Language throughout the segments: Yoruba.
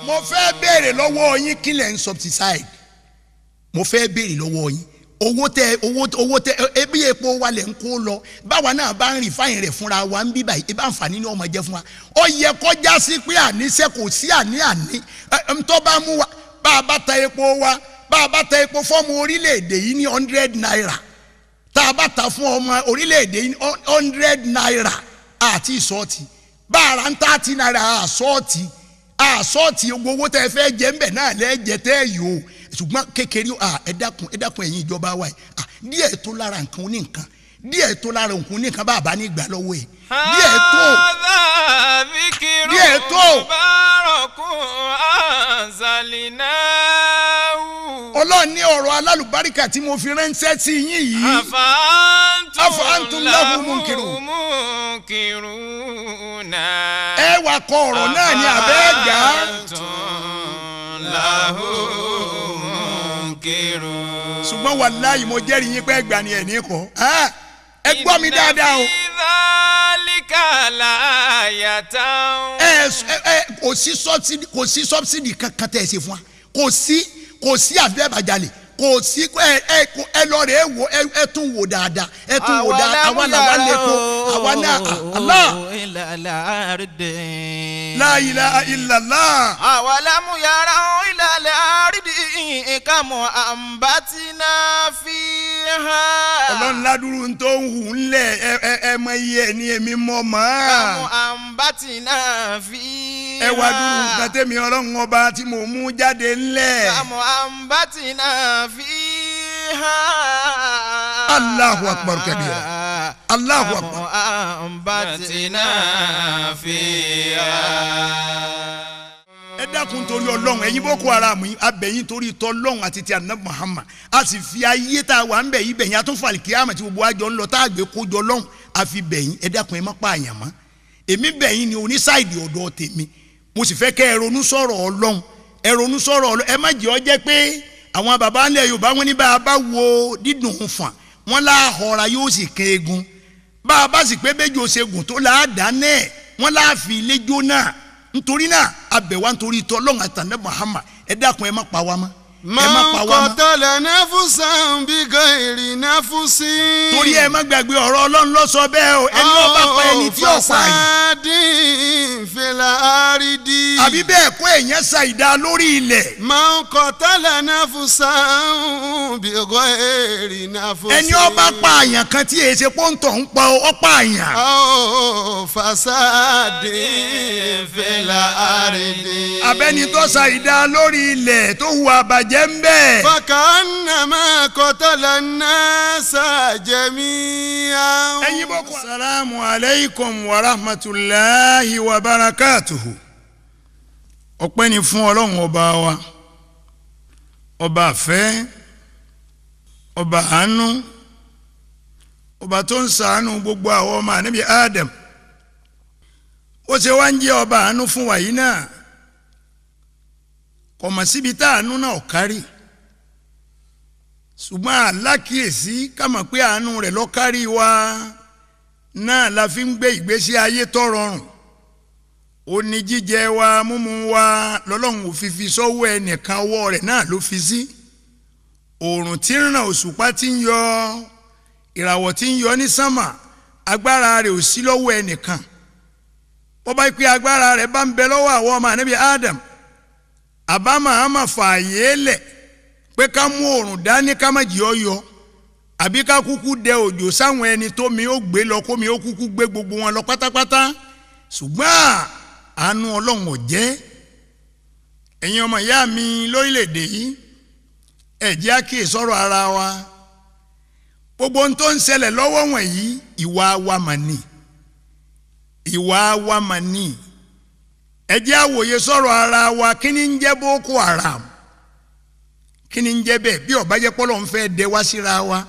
Mo fẹ́ béèrè lọ́wọ́ yín kí lẹ̀ ń subsidize. Mo fẹ́ béèrè lọ́wọ́ yín. Owó tẹ owó tẹ ebi epo wa lẹ̀ ń kó lọ. Báwa náà bá ń refine rẹ̀ fúnra wa ń bí báyìí. Ibà àǹfààní ni ọmọ jẹ́ fún wa. Ó yẹ kọjá sí pé àníṣe kò sí àní-àní. Ntọ́ bá mú wa bá a bá ta epo wa bá a bá ta epo fọ́ọ̀mù orílẹ̀-èdè yìí ní 100 naira. Tá a bá ta fún ọmọ orílẹ̀-èdè yìí ní 100 naira àti ìsọ́ọ̀tì. Bá a ra ń 30 naira àsọ́ọ̀tì. Àsọ́ọ̀tì owó tẹ́ fẹ́ jẹ ńbẹ̀ náà lẹ́jẹ̀ tẹ́ yòó. Ṣùgbọ́n kékeré ẹ dákun ẹ̀yin ìjọba wa yìí díẹ̀ tó lára nǹkan oníǹkan díẹ̀ tó lára nǹkan oníǹkan bá a bá ní gbà lọ́wọ́ ẹ̀ díẹ̀ tó díẹ̀ tó. Ọlọ́run ní ọ̀rọ̀ alálùbáríkà tí mo fi ránṣẹ́ sí yín yìí. Afa antum lahu munkirun. Ẹ wà kọ ọ̀rọ̀ náà ní abẹ́ gbà. Ṣùgbọ́n wàláhì mo jẹ́rìí yín pé ẹgbàá ni ẹ̀ ní kọ́. Ẹ gbọ́ mi dáadáa o. Ẹ kò sí sọ́bsidì kankan tẹ̀ ẹ ṣe fún wa. Kò sí àfẹ́bàjalè kò sí ẹ lọ rẹ̀ wò ẹ tún wò dáadáa ẹ tún wò dáadáa àwa làwa lè kó àwa náà Allah. La ilaha illallah. Awalam yaraw ilal ardi kama ambatina fiha. Ọlọ́run ládùúrú tó ń hù ńlẹ̀ ẹ mọ iye ẹ̀ ní èmi mọ̀ mọ́. Kama ambatina fiha. Ẹ wá dúró nǹkan tẹ́mi ọlọ́run ọba tí mo mú jáde ńlẹ̀. Kama ambatina fiha. Allahu akbar kabira. Allahu akbar. Ambatina fiha. Ẹ dákun torí Ọlọ́run ẹ̀yin Boko Haram yìí abẹ̀yìn torí tọ́lọ́run àti ti Ànábì Muhammad a sì fi ayé tá a wà ń bẹ̀ yìí bẹ̀yìn atúnfàlì kíámà tí gbogbo àjọ ń lọ tá a gbé kójọ lọ́hùn àfi bẹ̀yìn ẹ dákun ẹ má pa àyàn mọ́ èmi bẹ̀yìn ni oníṣáìdì ọ̀dọ̀ tèmi mo sì fẹ́ kẹ́ ẹ ronú sọ̀rọ̀ Ọlọ́run ẹ ronú sọ̀rọ̀ Ọlọ́run ẹ má jẹ́ ọ jẹ́ pé àwọn baba ńlẹ̀ Yorùbá wọn ní bá a bá wo dídùn fàn wọn láhọra yóò sì kẹ́ egun bá a bá sì pé bẹ́jọ́ ṣẹ́gun tó láàdá náà wọn láàfin ilé jóná nítorí náà abẹ̀wá nítorí tọ́lọ́run àtànẹ́ Muhammad ẹ dákun ẹ má pa wá mọ́ ẹ má pa wá mọ́. Man qatala nafsan bighayri nafsin. Torí ẹ má gbàgbé ọ̀rọ̀ Ọlọ́run ló sọ bẹ́ẹ̀ o ẹni ó bá pa ẹni tí ó pa yìí. Fasadin fil ardi. Àbí bẹ́ẹ̀ kó èèyàn ṣàìdá lórí ilẹ̀. Man qatala nafsan bighayri nafsin. Ẹni ó bá pa àyàn kan tí èsè pọ́ńtọ̀ ń pa ó pa àyàn. Fasadin fil ardi. Abẹ́ni tó ṣàìdá lórí ilẹ̀ tó hùwà bàjẹ́ ń bẹ́ẹ̀. Fakannama qatala an-nasa jami'an. Ẹ̀yin Boko. Salaamu aleykum wa rahmatulahi wa barakatuhu. Ọpẹ́ ni fún Ọlọ́run ọba wa, ọba àfẹ́, ọba àánú, ọba tó ń ṣàánú gbogbo àwọn ọmọ ànábì Adam. Ó ṣe wá ń jẹ́ ọba àánú fún wa yìí náà. Kò mọ̀ síbi tá àánú náà kárí ṣùgbọ́n alákìyèsí ká mọ̀ pé àánú rẹ̀ ló kárí wa náà la fi ń gbé ìgbésí ayé tó rọrùn ó ní jíjẹ wa múmu wa lọ́lọ́run ò fi fi sọ́wọ́ ẹnìkan ọwọ́ rẹ̀ náà ló fi sí òòrùn tí ń ràn òṣùpá tí ń yọ ìràwọ̀ tí ń yọ ní sánmà agbára rẹ̀ ò sí lọ́wọ́ ẹnìkan bó bá pé agbára rẹ̀ bá ń bẹ lọ́wọ́ àwọn ọmọ ànábì Adam àbámọ̀ àmọ̀ fààyè lẹ̀ pé ká mú òòrùn dání ká má jì ọ́ yọ àbí ká kúkú dẹ òjò sáwọn ẹni tó mi ó gbé lọ kó mi ó kúkú gbé gbogbo wọn lọ pátápátá ṣùgbọ́n àánú Ọlọ́run ò jẹ́ ẹ̀yin ọmọ ìyá mi lórílẹ̀‐èdè yìí ẹ jẹ́ á kíyè sọ́rọ̀ ara wa gbogbo ohun tó ń ṣẹlẹ̀ lọ́wọ́ wọ̀nyí ìwà wa mà ní ìwà wa mà ní ẹ jẹ́ á wòye sọ́rọ̀ ara wa kí ni ń jẹ́ Boko Haram kí ni ń jẹ́ bẹ́ẹ̀ bí ó bá jẹ́ pọ́lọ́ ń fẹ́ dẹ wá síra wa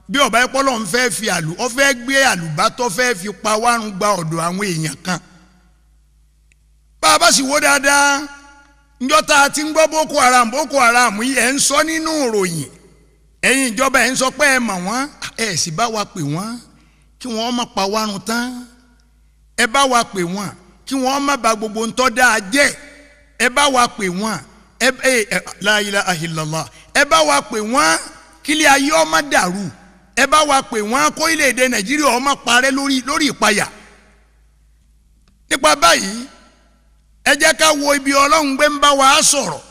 bí ó bá jẹ́ pọ́lọ́ ń fẹ́ fi àlù ó fẹ́ gbé àlùbátọ́ fẹ́ fi pa wárun gba ọ̀dọ̀ àwọn èèyàn kan bá a bá sì wò dáadáa njọ́ tá a ti ń gbọ́ Boko Haram Boko Haram yìí ẹ̀ ń sọ nínú ìròyìn ẹ̀yin ìjọba ẹ̀ ń sọ pé ẹ mọ̀ wọ́n ẹ̀ sì bá wa pè wọ́n kí wọ́n má pa wárun tán ẹ bá wa pè wọ́n kí wọ́n má ba gbogbo ntọ́ dáa jẹ́ Ẹ bá wa pè wọ́n, ẹ ẹ la ilaha illallah, ẹ bá wa pè wọ́n kílẹ̀ ayé ọmọ dàrú, ẹ bá wa pè wọ́n kó ilẹ̀-èdè Nàìjíríà ọmọ parẹ́ lórí ìpayà. Nípa báyìí, ẹ jẹ́ ká wo ibi Ọlọ́run gbé ń bá wa sọ̀rọ̀.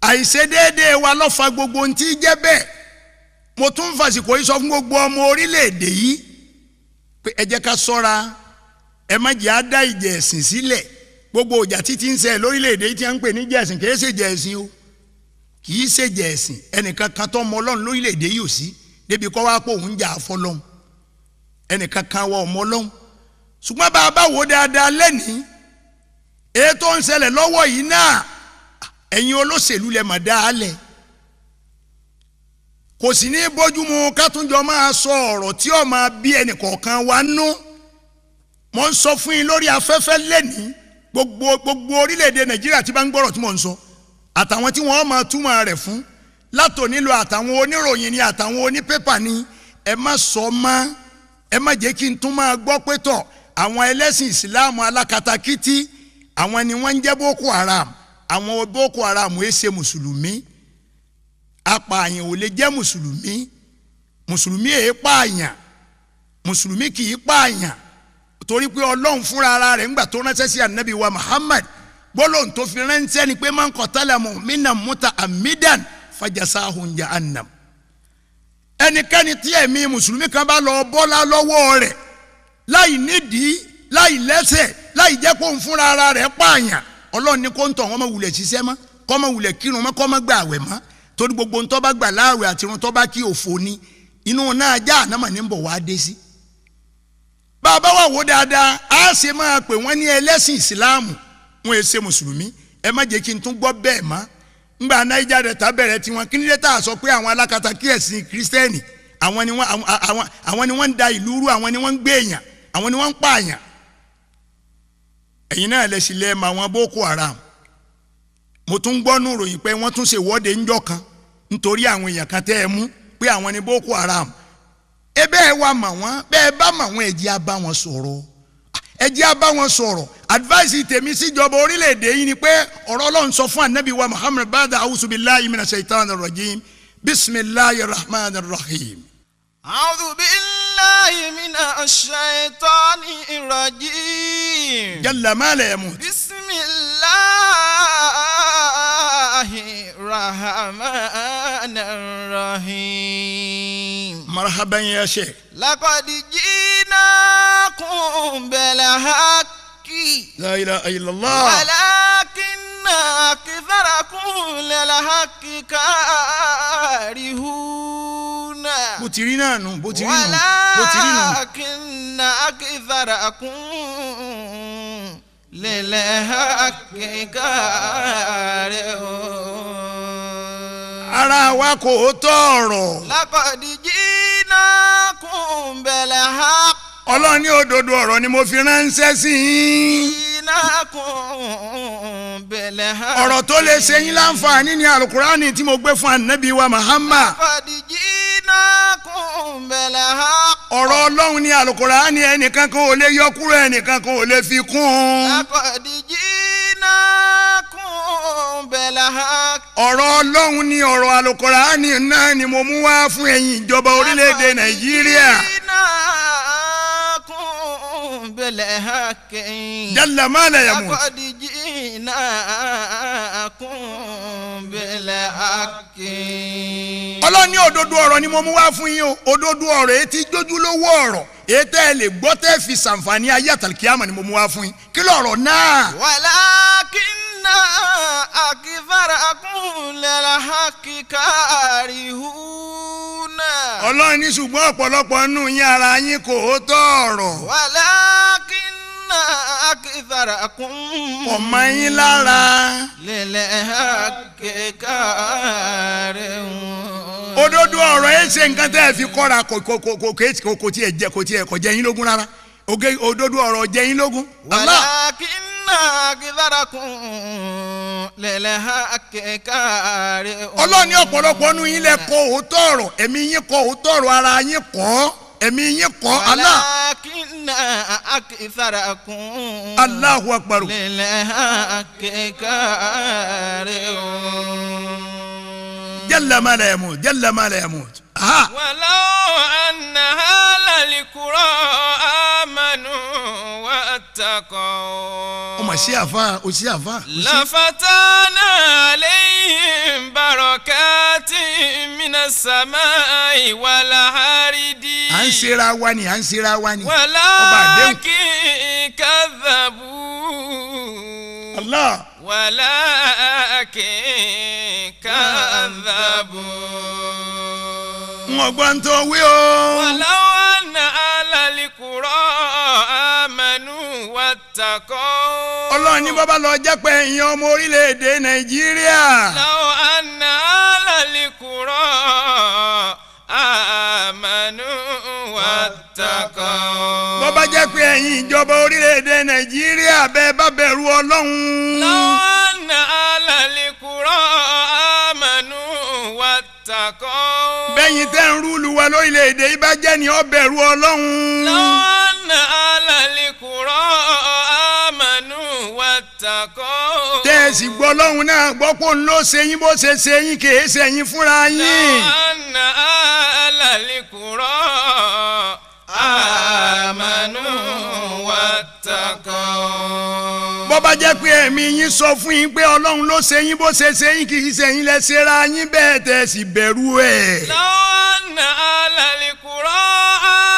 Àìṣedéédéé wa ló fa gbogbo ohun tí jẹ́ bẹ́ẹ̀. Mo tún fàsìkò yìí sọ fún gbogbo ọmọ orílẹ̀-èdè yìí pé ẹ jẹ́ ká ṣọ́ra, ẹ má jẹ́ á dá ìjà ẹ̀sìn sílẹ̀. Gbogbo ìjà títí ń ṣe lórílẹ̀-èdè yìí tí wọ́n ń pè ní ìjà ẹ̀sìn, kìí ṣe ìjà ẹ̀sìn o, kìí ṣe ìjà ẹ̀sìn. Ẹnìkan kan tó mọ Ọlọ́run lórílẹ̀-èdè yìí ò sí débi kọ́ wá pé òun jà fọlọ́run, ẹnìkan kan wọ ọmọ Ọlọ́run. Ṣùgbọ́n bá a bá wò dáadáa lẹ́nìí, èyí tó ń ṣẹlẹ̀ lọ́wọ́ yìí náà, ẹ̀yin olóṣèlú lẹ mà dáa lẹ̀. Kò sì ní bójúmu kátúnjọ máa sọ ọ̀rọ̀ tí ó máa bí ẹnìkọ̀ọ̀kan wa nú. Mo ń sọ fún yín lórí afẹ́fẹ́ lẹ́nìí, gbogbo orílẹ̀-èdè Nàìjíríà tí bá ń gbọ́rọ̀ tí mò ń sọ, àtàwọn tí wọ́n máa túmọ̀ rẹ̀ fún látònílò, àtàwọn oníròyìn ni, àtàwọn onípépà ni, ẹ má sọ mọ́, ẹ má jẹ́ kí n tún máa gbọ́ pé tọ̀ àwọn ẹlẹ́sìn Ìsìláàmù alákatakítí àwọn ni wọ́n ń jẹ́ Boko Haram. Àwọn Boko Haram ẹ ṣe mùsùlùmí. Apààyàn ò lè jẹ́ mùsùlùmí. Mùsùlùmí èé pààyàn, mùsùlùmí kì í pààyàn, torí pé Ọlọ́run fúnra ara rẹ̀ ńgbà tó ránṣẹ́ sí ànábì wa Muhammad, gbólóhùn tó fi ránṣẹ́ ni pé man qatala mu'minan muta'ammidan fajazāhu jahannam. Ẹnikẹ́ni tí ẹ̀mí mùsùlùmí kan bá lọ bọ́lá lọ́wọ́ rẹ̀ láì nídìí, láì lẹ́sẹ̀, láì jẹ́ kó ń fúnra ara rẹ̀ pààyàn, Ọlọ́run ní kó ń tọ̀ wọ́n má wulẹ̀ ṣiṣẹ́ mọ́, kó má wulẹ̀ kírun mọ́, kó má gbà àwẹ̀ mọ́, torí gbogbo ntọ́ bá gbà láàwẹ̀ àti irun tọ́ bá kí òfò ni, inú náà já ànámọ̀ ní bọ̀ wá dé sí. Bàbá wa wò dáadáa, á ṣe máa pè wọ́n ní ẹlẹ́sìn Ìsìláàmù, wọn è ṣe mùsùlùmí. Ẹ má jẹ́ kí n tún gbọ́ bẹ́ẹ̀ mọ́. Ngbà Naija Delta bẹ̀rẹ̀ tiwọn, kí ni dé tá a sọ pé àwọn alákatakí ẹ̀sìn Kírísítẹ́nì, àwọn ni wọ́n ń da ìlú rú, àwọn ni wọ́n ń gbé èèyàn, àwọn ni wọ́n ń pààyàn. Ẹ̀yin náà lẹ sì lẹ́ẹ̀ mọ àwọn Boko Haram. Mo tún gbọ́ nù ròyìn pé wọ́n tún ṣe ìwọ́de ńjọ́ kan nítorí àwọn èèyàn kan tẹ́ ẹ mú pé àwọn ni Boko Haram. Ẹ bẹ́ẹ̀ wá mà wọ́n, bẹ́ẹ̀ bá mà wọ́n, ẹ jẹ́ á bá wọn sọ̀rọ̀, ẹ jẹ́ á bá wọn sọ̀rọ̀. Advice tèmi síjọba orílẹ̀-èdè yìí ni pé ọ̀rọ̀ Ọlọ́run sọ fún anabi wa Muhammad bada awusu billahi mina shaitan rajim bisimilahi rahman rahim. A'udhu billahi mina shaitani rajim. Jalla ma la yamut. Bisimilahi rahman rahim. Marhaban ya sheikh. Laqad jinakum bil haqqi. La ilaha illallah. Walakinna aktharakum lil haqqi karihuna. Bó ti rí náà nù, bó ti rí nù, bó ti rí nù. Walakinna aktharakum lil haqqi karihun. Ara wa kò tọ̀rọ̀. Laqad jinakum bil haqq. Ọlọ́run ní òdodo ọ̀rọ̀ ni mo fi ránṣẹ́ sí yín. Jinakum bil haqq. Ọ̀rọ̀ tó lè ṣe yín láǹfààní ni alukurani tí mo gbé fún anabi wa Muhammad. Laqad jinakum bil haqq. Ọ̀rọ̀ Ọlọ́run ni alukurani, ẹnìkan kan ò lè yọ kúrò, ẹnìkan kan ò lè fi kún. Laqad jinakum bil haqq. Ọ̀rọ̀ Ọlọ́run ni ọ̀rọ̀ alukurani náà ni mo mú wá fún ẹ̀yin ìjọba orílẹ̀-èdè Nàìjíríà. Jinakum bil haqq. Jalla ma la yamut. Laqad jinakum bil haqq. Ọlọ́run ní òdodo ọ̀rọ̀ ni mo mú wá fún yín o. Òdodo ọ̀rọ̀ èyí tí jójúlówó ọ̀rọ̀ èyí tẹ́ ẹ lè gbọ́ tẹ́ fi ṣàǹfààní ayé àtàlùkíyàmọ̀ ni mo mú wá fún yín. Kí lọ̀rọ̀ náà? Walakinna aktharakum lil haqqi karihuna. Ọlọ́run ní ṣùgbọ́n ọ̀pọ̀lọpọ̀ nù yín ara yín kò tọ̀rọ̀. Walakinna aktharakum ọmọ yín lára lil haqqi karihun. Òdodo ọ̀rọ̀ ẹ ṣe nǹkan tẹ́ ẹ fi kọ́ra kò tiẹ̀ jẹ kò tiẹ̀ kò jẹ yín lógún rárá. Òdodo ọ̀rọ̀ jẹ yín lógún. Walakinna aktharakum lil haqqi karihun. Ọlọ́run ní ọ̀pọ̀lọpọ̀ nù yín lẹ kọ òótọ́ ọ̀rọ̀, ẹ̀mí yín kọ òótọ́ ọ̀rọ̀, ara yín kọ́. ẹ̀mí yín kọ́ Allah. Walakinna aktharakum. Allahu akbar. Lil haqqi karihun. Jalla ma la yamut, jalla ma la yamut. Aha. Walau anna ahlal qura amanu wattaqaw. Ó mà ṣe àfa, ó ṣe àfa. Lafatana alayhim barakatin minas samai wal ardi. À ń ṣera wa ni, à ń ṣera wa ni. Walakin kadhabu. Allah. Walakin kadhabu. Wọ́n gbọ́n tó wí o. Walau anna ahlal qura amanu wattaqaw. Ọlọ́run ní bàbá lọ jẹ́ pé ẹ̀yin ọmọ orílẹ̀-èdè Nàìjíríà. Law anna ahlal qura amanu wattaqaw. Bọ́bá jẹ́ pé ẹ̀yin ìjọba orílẹ̀-èdè Nàìjíríà bẹ́ẹ̀ bá bẹ̀rù Ọlọ́run. Law anna ahlal qura amanu wattaqaw. Bẹ́yìn tẹ́ ń rúlu wa lórílẹ̀-èdè yìí bá jẹ́ ni ó bẹ̀rù Ọlọ́run. Law anna ahlal qura amanu wattaqaw. Tẹ́ ẹ sì gbọ́ Ọlọ́run náà gbọ́ pé òun ló ṣe yín bó ṣe ṣe yín kì í ṣe yín fúnra yín. Law anna ahlal qura amanu wattaqaw. Bọ́bá jẹ́ pé ẹ̀mí yín sọ fún yín pé Ọlọ́run ló ṣe yín bó ṣe ṣe yín kì í ṣe yín lẹ ṣe ra yín bẹ́ẹ̀ tẹ́ ẹ sì bẹ̀rù ẹ̀. Law anna ahlal qura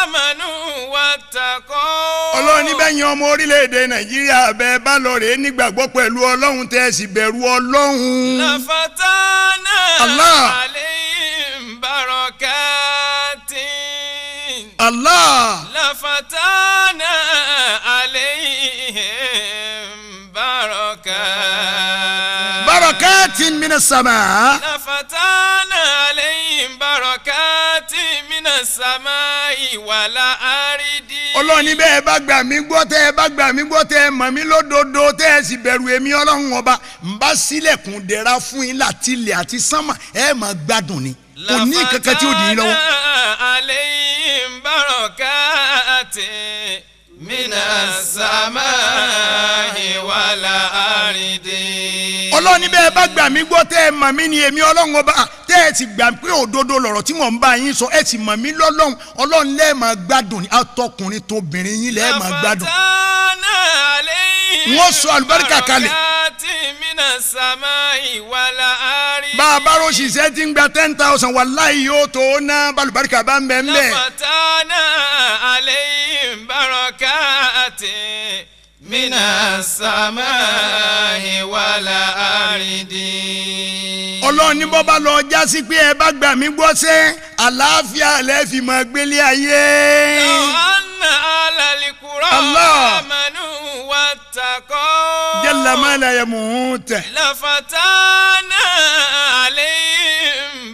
amanu wattaqaw. Ọlọ́run ní bẹ́yìn ọmọ orílẹ̀-èdè Nàìjíríà bẹ́ẹ̀ bá lọ rèé nígbàgbọ́ pẹ̀lú Ọlọ́run tẹ́ ẹ sì bẹ̀rù Ọlọ́run. Lafatana Allah. alayhim barakatin. Allah. Lafatana alayhim barakatin. Barakatin minas samaa. Lafatana alayhim barakatin minas samai wal ardi. Ọlọ́run ní bẹ́ẹ̀ bá gbà mí gbọ́ tẹ́ ẹ bá gbà mí gbọ́ tẹ́ ẹ mọ̀ mí lódodo tẹ́ ẹ sì bẹ̀rù èmi Ọlọ́run ọba ń bá sílẹ̀kùn dẹ̀ra fún yín láti ilẹ̀ àti sánmà ẹ máa gbádùn ni kò ní kankan tí ó dì yín lọ́wọ́. Lafatana alayhim barakatin minas samai wal ardi. Ọlọ́run ní bẹ́ẹ̀ bá gbà mí gbọ́ tẹ́ ẹ mọ̀ mí ni èmi Ọlọ́run ọba tẹ́ ẹ sì gbà pé òdodo lọ̀rọ̀ tí mò ń bá yín sọ ẹ sì mọ̀ mí lọ́lọ́run Ọlọ́run lẹ́ẹ̀ máa gbádùn ni atọkùnrin tóbìnrin yín lẹ́ẹ̀ máa gbádùn. Lafatana alayhim Wọ́n sọ àlùbáríkà kalẹ̀. barakatin minas samai wal ardi. Bá a bá ròṣìṣẹ́ tí ń gba 10,000 wàláhì yóò tó ná balùbáríkà bá ń bẹ ń bẹ. Lafatana alayhim barakatin minas samai wal ardi. Ọlọ́run ní bọ́ bá lọ já sí pé ẹ bá gbà mí gbọ́ sẹ́ àlàáfíà lẹ́ fi máa gbélé ayé. Law anna ahlal qura Allah. amanu wattaqaw. Jalla ma la yamut. Lafatana alayhim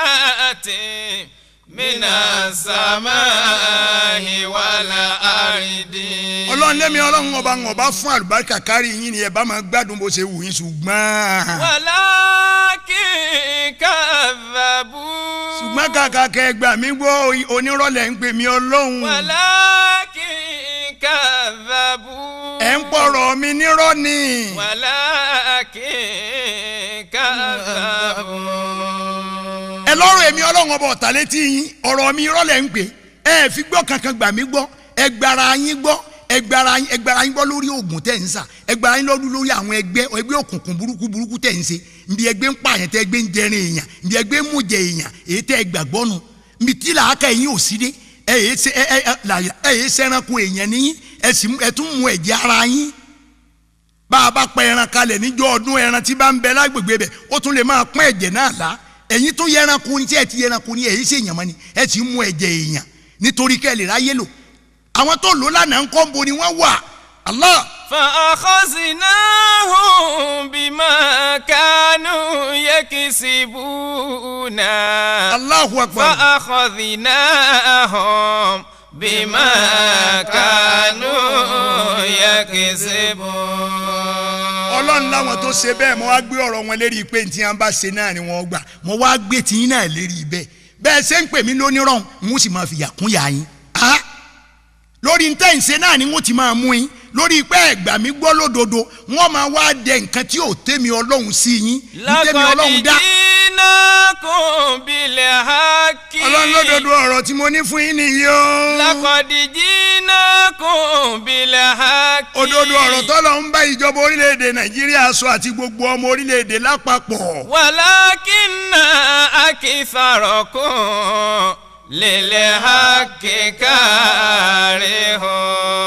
barakatin minas samai wal ardi. Ọlọ́run lẹ́mi Ọlọ́run ọba ń ọba fún àlùbáríkà kárí yín ni ẹ bá máa gbádùn bó ṣe wù yín ṣùgbọ́n. Walakin kadhabu. Ṣùgbọ́n kàkà kẹ́ ẹ gbà mí gbọ́ onírọ̀lẹ́ ń pè mí Ọlọ́run. Walakin kadhabu. Ẹ̀ ń pọ̀rọ̀ mi nírọ́ ni. Walakin kadhabu. Ẹ lọ́rọ̀ èmi Ọlọ́run ọba ọ̀tá létí yín ọ̀rọ̀ mi irọ́ lẹ̀ ń pè ẹ fi gbọ́ kankan gbà mí gbọ́ ẹ gbára yín gbọ́ ẹ gbára yín gbọ́ lórí oògùn tẹ́ ń sà ẹ gbára yín lọ́dún lórí àwọn ẹgbẹ́ ẹgbẹ́ òkùnkùn burúkú burúkú tẹ́ ń ṣe nbí ẹgbẹ́ ń pààyàn tẹ́ ẹgbẹ́ ń jẹrin èèyàn nbí ẹgbẹ́ ń mújẹ èèyàn èyí tẹ́ ẹ gbàgbọ́ nu nbí tí làákà yín ò sí dé ẹ yé ṣe ẹ ẹ ẹ yé ṣẹranko èèyàn níyìn ẹ sì ẹ tún mú ẹ̀jẹ̀ ara yín. Bá a bá pa ẹran kalẹ̀ níjọ́ ọdún ẹran tí bá ń bẹ lágbègbè bẹ̀ ó tún lè máa pọ́n ẹ̀jẹ̀ náà lá ẹ̀yin tó yẹranko ni tí ẹ ti yẹranko ni ẹ̀yin ṣe èèyàn mọ́ ni ẹ ti mú ẹ̀jẹ̀ èèyàn nítorí kẹ́ ẹ lè ráyè lò àwọn tó lò lánàá ń kọ́ ń bo ni wọ́n wà. Allah. فأخذناهم بما كانوا يكسبون. Allahu akbar. فأخذناهم بما كانوا يكسبون. Ọlọ́run láwọn tó ṣe bẹ́ẹ̀ mo wá gbé ọ̀rọ̀ wọn lérí pé tí wọ́n bá ṣe náà ni wọ́n gbà mo wá gbé tiyín náà lérí bẹ́ẹ̀ Bẹ́ẹ̀ ṣe ń pè mí lónírọ̀, n ó sì máa fìyà kún yà yín. Ah, lórí ntẹ́ǹsẹ̀ náà ni wọ́n ti máa mú yín lórí pé ẹ̀gbà mi gbọ́ lódodo. Wọ́n máa wá dẹ nǹkan tí ò tẹ́mi Ọlọ́run sí yín, ntẹ́mi Ọlọ́run dá. لقد جئناكم بالحق. Ọlọ́run lódodo ọ̀rọ̀ tí mo ní fún yín nìyí o. لقد جئناكم بالحق. Òdodo ọ̀rọ̀ tọ́lọ̀ ń bá ìjọba orílẹ̀-èdè Nàìjíríà sọ àti gbogbo ọmọ orílẹ̀-èdè lápapọ̀. ولكن أكثركم للحق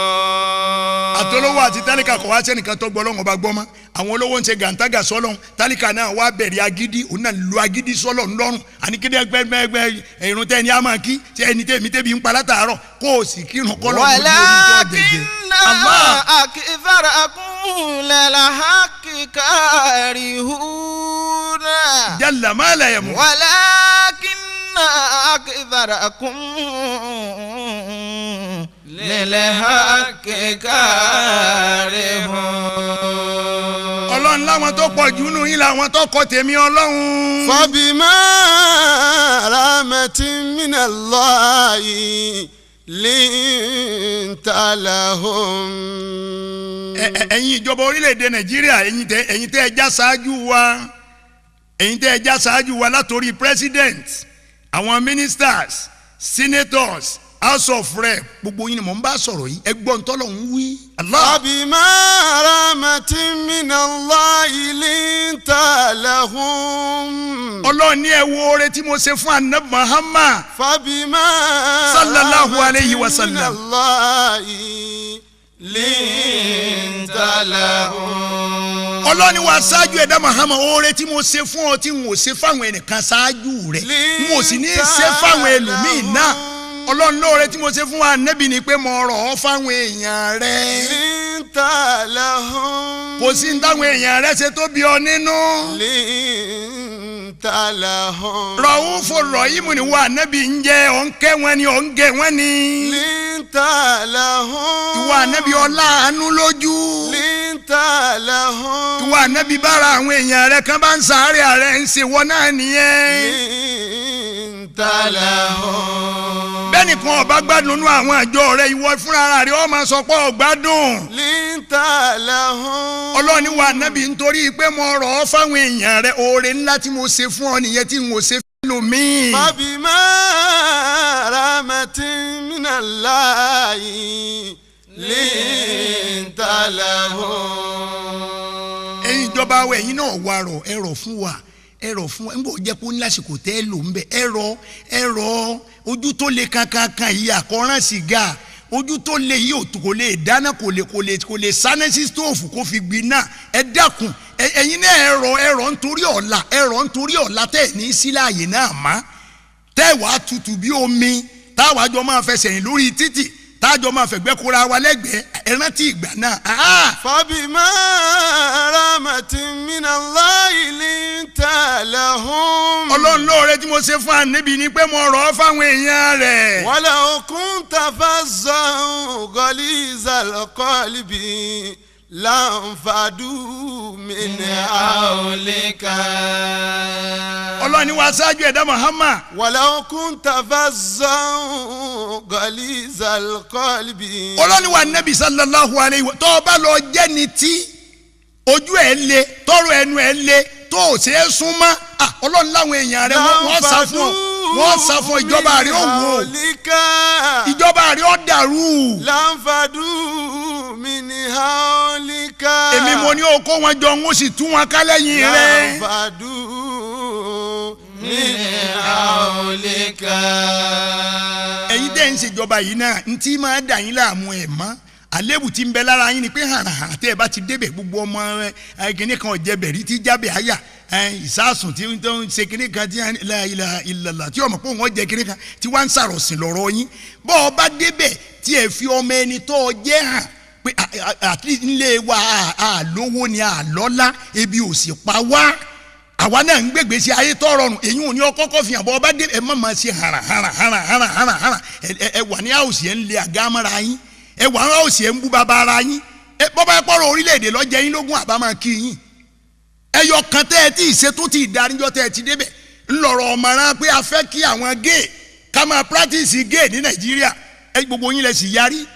كارهون. Àtolówó àti tálíkà, kò wá sẹ́nìkan tó gbọ́ Ọlọ́run ọba gbọ́ mọ́. Àwọn olówó ń ṣe gàǹtàgà sọ́lọ́run, tálíkà náà wá bẹ̀rẹ̀ agídí, òun náà lu agídí sọ́lọ́run lọ́rùn. Àní kéde ẹgbẹ́gbẹ́ irun tẹ́ ẹni á máa kí tí ẹni tẹ́mi tẹ́bi ń pa látàárọ̀ kó o sì kírun kọ́ lọ́wọ́ ojú orí tó jẹjẹ. ولكن Allah. أكثركم للحق كارهون. Jalla ma la yamu. ولكن أكثركم للحق كارهون. Ọlọ́run láwọn tó pọ̀ jù nù yín làwọn tó kọ tèmi Ọlọ́run. فبما رحمة من الله لنت لهم. Ẹ̀yin ìjọba orílẹ̀-èdè Nàìjíríà, ẹ̀yin tẹ́ ẹ já ṣáájú wa, ẹ̀yin tẹ́ ẹ já ṣáájú wa, látòrí president, àwọn ministers, senators, House of Rep, gbogbo yín ni mò ń bá sọ̀rọ̀ yìí. Ẹ gbọ́ ntọ́lọ̀ ń wí. Allah. فبما رحمة من الله لنت لهم. Ọlọ́run ní ẹ wo oore tí mo ṣe fún anabi Muhammad. فبما Sallallahu رحمة alayhi wa من sallam. الله لنت لهم. Ọlọ́run ní wa ṣáájú ẹ̀dá Muhammad, oore tí mo ṣe fún ọ tí n ò ṣe fáwọn ẹnìkan ṣáájú rẹ̀, n ò sì ní í ṣe fáwọn ẹlòmíì náà. Ọlọ́run lóore tí mo ṣe fún wa anabi ni pé mo rọ̀ ọ́ fáwọn èèyàn rẹ̀. لنت لهم. Kò sí ní táwọn èèyàn rẹ̀ ṣe tó bí ọ nínú. لنت لهم. Rọ̀húnfò rọ̀yìmù ni wa anabi ń jẹ́, ọ̀ ń kẹ́ wọn ni, ọ̀ ń gẹ̀ wọ́n ni. لنت لهم. Ìwọ anabi ọlá àánú lójú. لنت لهم. Ìwọ anabi, bára àwọn èèyàn rẹ̀ kan bá ń sàárẹ̀, ààrẹ ń ṣe wọ́n náà nìyẹn. لنت لهم. Bẹ́ẹ̀ni kan ọba gbádùn nínú àwọn àjọ rẹ̀, ìwọ fúnra rẹ̀ ọ máa sọ pé ọgbádùn. لنت لهم. Ọlọ́ni wa anabi, nítorí pé mo rọ̀ ọ́ fáwọn èèyàn rẹ̀, oore ńlá tí mo ṣe fún ọ nìyẹn tí n ò ṣe fún ẹlòmíì. فبما رحمة من الله لنت لهم. Ẹ̀yin ìjọba wa, ẹ̀yin náà wà rọ̀, ẹ rọ̀ fún wa, ẹ rọ̀ fún wa. Ń bò jẹ́ pé ó ní lásìkò tẹ́ ẹ lò ń bẹ̀. Ẹ rọ̀, ẹ rọ̀. Ojú tó le kankankan yìí, àkọ́rán sìgá, ojú tó le yìí ò kò lè dáná, kò lè sáná sí stove kó fi gbiná. Ẹ dákun, ẹ̀yin náà, ẹ rọ̀, ẹ rọ̀ nítorí ọ̀la, ẹ rọ̀ nítorí ọ̀la tẹ́ ẹ̀ ní sí láàyè náà má tẹ́ wàá tutù bí omi, táwa jọ máa fẹsẹ̀ rìn lórí títì, tájọ máa fẹ̀gbẹ́ kóra wa lẹ́gbẹ̀ẹ́. Ẹ rántí ìgbà náà. Ah! فبما رحمة من الله لنت لهم. Ọlọ́run lóore tí mo ṣe fún ànábì ni pé mo rọ̀ ọ́ fáwọn èèyàn rẹ̀. ولو كنت فظا غليظ القلب لانفضوا من حولك. Ọlọ́run ni wàá ṣáájú ẹ̀dá Muhammad. ولو كنت فظا غليظ القلب. Ọlọ́run ni wàá nẹ́bí sallallahu alayhi wa, tó o bá lọ jẹ́ni tí ojú ẹ̀ le, tọrọ ẹnu ẹ̀ le, tó o ṣe é súnmọ́, ah, Ọlọ́run láwọn èèyàn rẹ̀ wọ́n sá fún ọ, wọ́n sá fún ọ. Ìjọba rẹ̀ ó wò ó, حولك. ìjọba rẹ̀ ó dàrú. لانفضوا من حولك. Èmi mo ní o kó wọn jọ, ń ó sì tú wọn ká lẹ́yìn rẹ̀. لانفضوا من حولك. Ẹ̀yin tẹ́ ń ṣèjọba yìí náà, ntí máa dà yín láàmú ẹ̀ mọ́, àlébù tí ń bẹ lára yín ni pé hàràhàrà tẹ́ ẹ bá ti débẹ̀, gbogbo ọmọ ẹ kìnìún kan ọ̀jẹ̀bẹ̀ rí tí jábẹ̀ àyà ẹ ìsásùn tí tó ń ṣe kìnìún kan tí la ilaha illallah, tí ọmọ pé òun ọ̀jẹ̀ kìnìún kan tí wọ́n ń sàròsìn lọ́rọ̀ yín. Bọ́ ọ bá débẹ̀ tí ẹ fi ọmọ ẹni tó ọ jẹ́ hàn pé at least ńlẹ̀ wa à lówó ni, à lọ́lá, ebi ò sì pa wá, àwa náà ń gbègbè sí ayé tó rọrùn. Èyí ò ní ọkọ́kọ́ fi hàn. Bọ́ ọba dé, ẹ má máa ṣe hàrà hàrà hàrà hàrà hàrà hàrà. Ẹ wà ní house, ẹ ń lé àga mọ́ra yín. Ẹ wà ní house, ẹ ń bú bàbá ara yín. Ẹ bọ́bá ẹ pọ̀rọ̀ orílẹ̀-èdè lọ́jẹ́ yín lógún, àbá máa kí yín. Ẹyọ kan tẹ́ ẹ tí ì ṣe tó ti ìdaríjọ́ tẹ́ ẹ ti débẹ̀. Ńlọrọ̀ ọ̀mọ̀ràn pé a fẹ́ kí àwọn gay ká máa practice gay ní Nàìjíríà. Ẹ gbogbo yín lẹ sì yarí.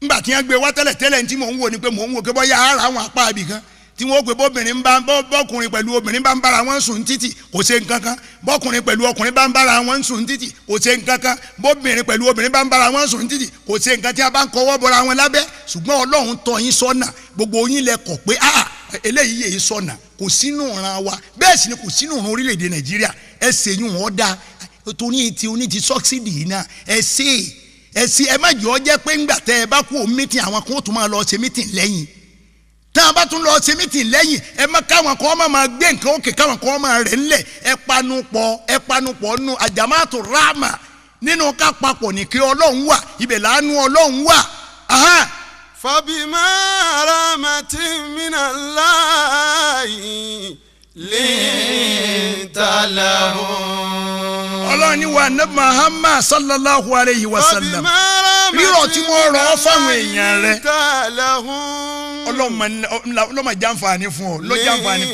Ńgbà tí wọ́n gbé wá tẹ́lẹ̀ tẹ́lẹ̀ ní tí mò ń wò ni pé mò ń wò pé bọ́yá ara àwọn apá ibì kan tí wọ́n pè bóbìnrin bá bọ́kùnrin pẹ̀lú obìnrin bá ń bára wọn sùn títì kò ṣe nǹkan kan, bọ́kùnrin pẹ̀lú ọkùnrin bá ń bára wọn sùn títì kò ṣe nǹkan kan, bóbìnrin pẹ̀lú obìnrin bá ń bára wọn sùn títì kò ṣe nǹkan tí a bá ń kọwọ́ bọra wọn lábẹ́. Ṣùgbọ́n Ọlọ́run tọ́ yín sọ́nà, gbogbo yín lẹ kọ̀ pé ah eléyìí yẹ sọ́nà, kò sínú ìran wa, bẹ́ẹ̀ sì ni kò sínú ìran orílẹ̀-èdè Nàìjíríà. Ẹ ṣèyún wọn dá torí ti oní ti sọ́ksìdì yìí náà, ẹ ṣe ẹ ṣe ẹ má jẹ́ ọ jẹ́ pé ńgbà tẹ́ ẹ bá kú mítìn àwọn kan ó tún máa lọ ṣe mítìn lẹ́yìn. Tá a bá tún lọ ṣe mítìn lẹ́yìn, ẹ má káwọn kan máa gbé nǹkan òkè, káwọn kan máa rẹ̀ ńlẹ̀. Ẹ panupọ̀, ẹ panupọ̀ nù àjàmátò ráàmà nínú ká papọ̀ ní kí Ọlọ́run wà, ibẹ̀ láàánú Ọlọ́run wà. Fabima rahmatin minallahi linta lahum. Ọlọ́run ní wa ní Muhammad sallallahu alayhi wa sallam, rírọ̀ tí wọ́n rọ̀ ọ́ fáwọn èèyàn rẹ̀, ọlọ́mọ jàǹfààní fún ọ, ló jàǹfààní.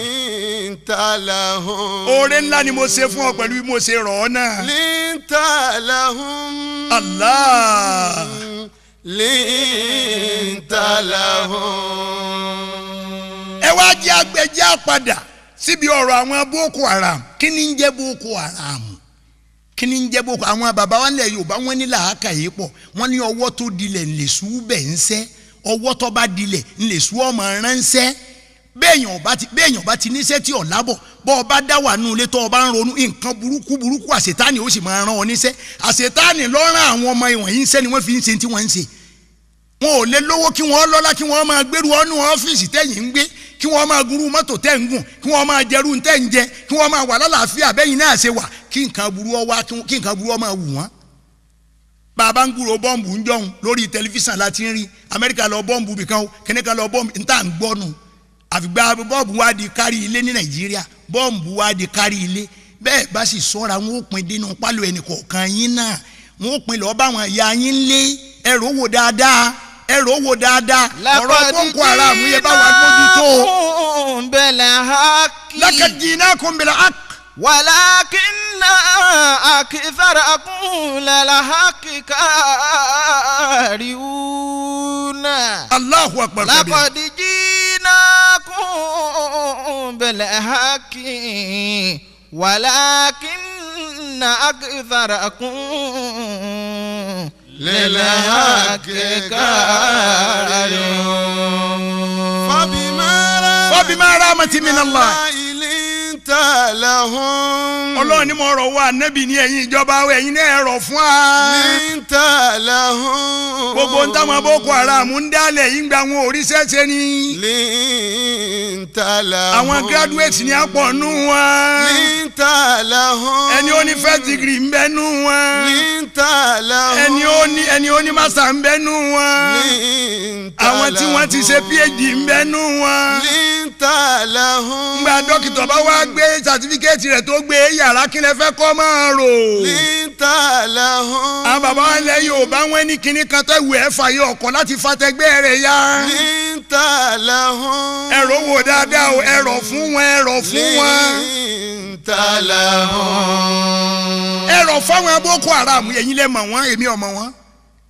Oore ńlá ni mo ṣe fún ọ pẹ̀lú bí mo ṣe rọ̀ ọ́ náà. Linta lahum. Allah. Linta lahum. Ẹ wá jẹ́ agbẹjẹ́ àpadà síbi ọ̀rọ̀ àwọn Boko Haram. Kí ni ń jẹ́ Boko Haram? Kí ni ń jẹ́ Boko? Àwọn bàbá wa nílẹ̀ Yorùbá wọ́n ní làákàyè pọ̀, wọ́n ní ọwọ́ tó dilẹ̀ ń lè sú bẹ̀ ń sẹ́, ọwọ́ tó bá dilẹ̀ ń lè sú ọmọ ránṣẹ́. Béèyàn bá ti níṣẹ́ tí ò lábọ̀, bọ́ ọ bá dá wà nù ilé tó o bá ń ronú nǹkan burúkú burúkú, àṣetánì ó sì máa rán ọ níṣẹ́. Àṣetánì ló rán àwọn ọmọ ìwọ̀nyí ń ṣẹ́ ni wọ́n fi ń ṣe tí wọ́n ń ṣe. Wọn ò lè lówó kí wọ́n lọ́lá, kí wọ́n máa gbèrú ọ́nú ọ́fíìsì tẹ́yìn ń gbé, kí wọ́n máa gúrú mọ́tò tẹ́ ń gùn, kí wọ́n máa jẹrú tẹ́ ń jẹ, kí wọ́n máa wà lálàáfíà bẹ́yìn náà ṣe wà, kí nǹkan burú ọ wá, kí nǹkan burú ọ máa wù wọ́n. Bàbá ń gbúrò bọ́ǹbù ń jọ̀hún lórí tẹlifíṣàn láti ń rí Amẹ́ríkà lọ bọ́ǹbù bìkan kẹ́nìkan lọ bọ́ǹbù ń tà ń gbọ́nu. Àfìgbà bọ́ǹbù wá di kárí ilé ní Nàìjíríà, bọ́ǹbù wá di kárí ilé. Bẹ́ẹ̀ bá sì sọ́ra wọn ó pin dínú pálọ̀ ẹnì kọ̀ọ̀kan yín náà, wọn ó pin lọ́ọ́ báwọn ìyá yín lé. Ẹ̀rọ wò dáadáa, ẹ̀rọ wò dáadáa, ọ̀rọ̀ Boko Haram yẹ bá wà mójútó. Laqad ji'nakum bil haqq. Walakinna aktharakum lil haqqi karihuna. Allahu akbar kabir. Laqad ji'nakum bil haqqi walakinna aktharakum lil haqqi karihun. Fabima rahmatin minallah. Ọlọ́run ni mo rọ̀ wá nẹ́bì ní ẹ̀yin ìjọba ẹ̀yin náà rọ̀ fún wa. Linta lahum. Gbogbo ń táwọn Boko Haram ń dálẹ̀ yìí ń gba àwọn oríṣẹ́ ṣe ni. Linta lahum. Àwọn graduate ni a pọ̀ nù wọn. Linta lahum. Ẹni ó ní first degree ń bẹ nù wọn. Linta lahum. Ẹni ó ní master ń bẹ nù wọn. Linta lahum. Àwọn tí wọ́n ti ṣe PhD ń bẹ nù wọn. Linta lahum. Ngbà dókítà bá wá gbé sàtífíkẹ́ẹ̀tì rẹ̀ tó gbé yàrá kí lẹ fẹ́ kọ́ máa rò. Linta lahum. Àwọn bàbá wa lẹ Yorùbá wọn ní kinní kan tó wù ẹ́ fàyè ọkọ̀ láti fatẹgbẹ́ rẹ̀ ya. Linta lahum. Ẹ̀rọ wò dáadáa o, ẹ̀rọ fún wọn, ẹ̀rọ fún wọn. Linta lahum. Ẹ̀rọ fáwọn Boko Haram, ẹ̀yin lẹ mọ̀ wọ́n, èmi ò mọ̀ wọ́n,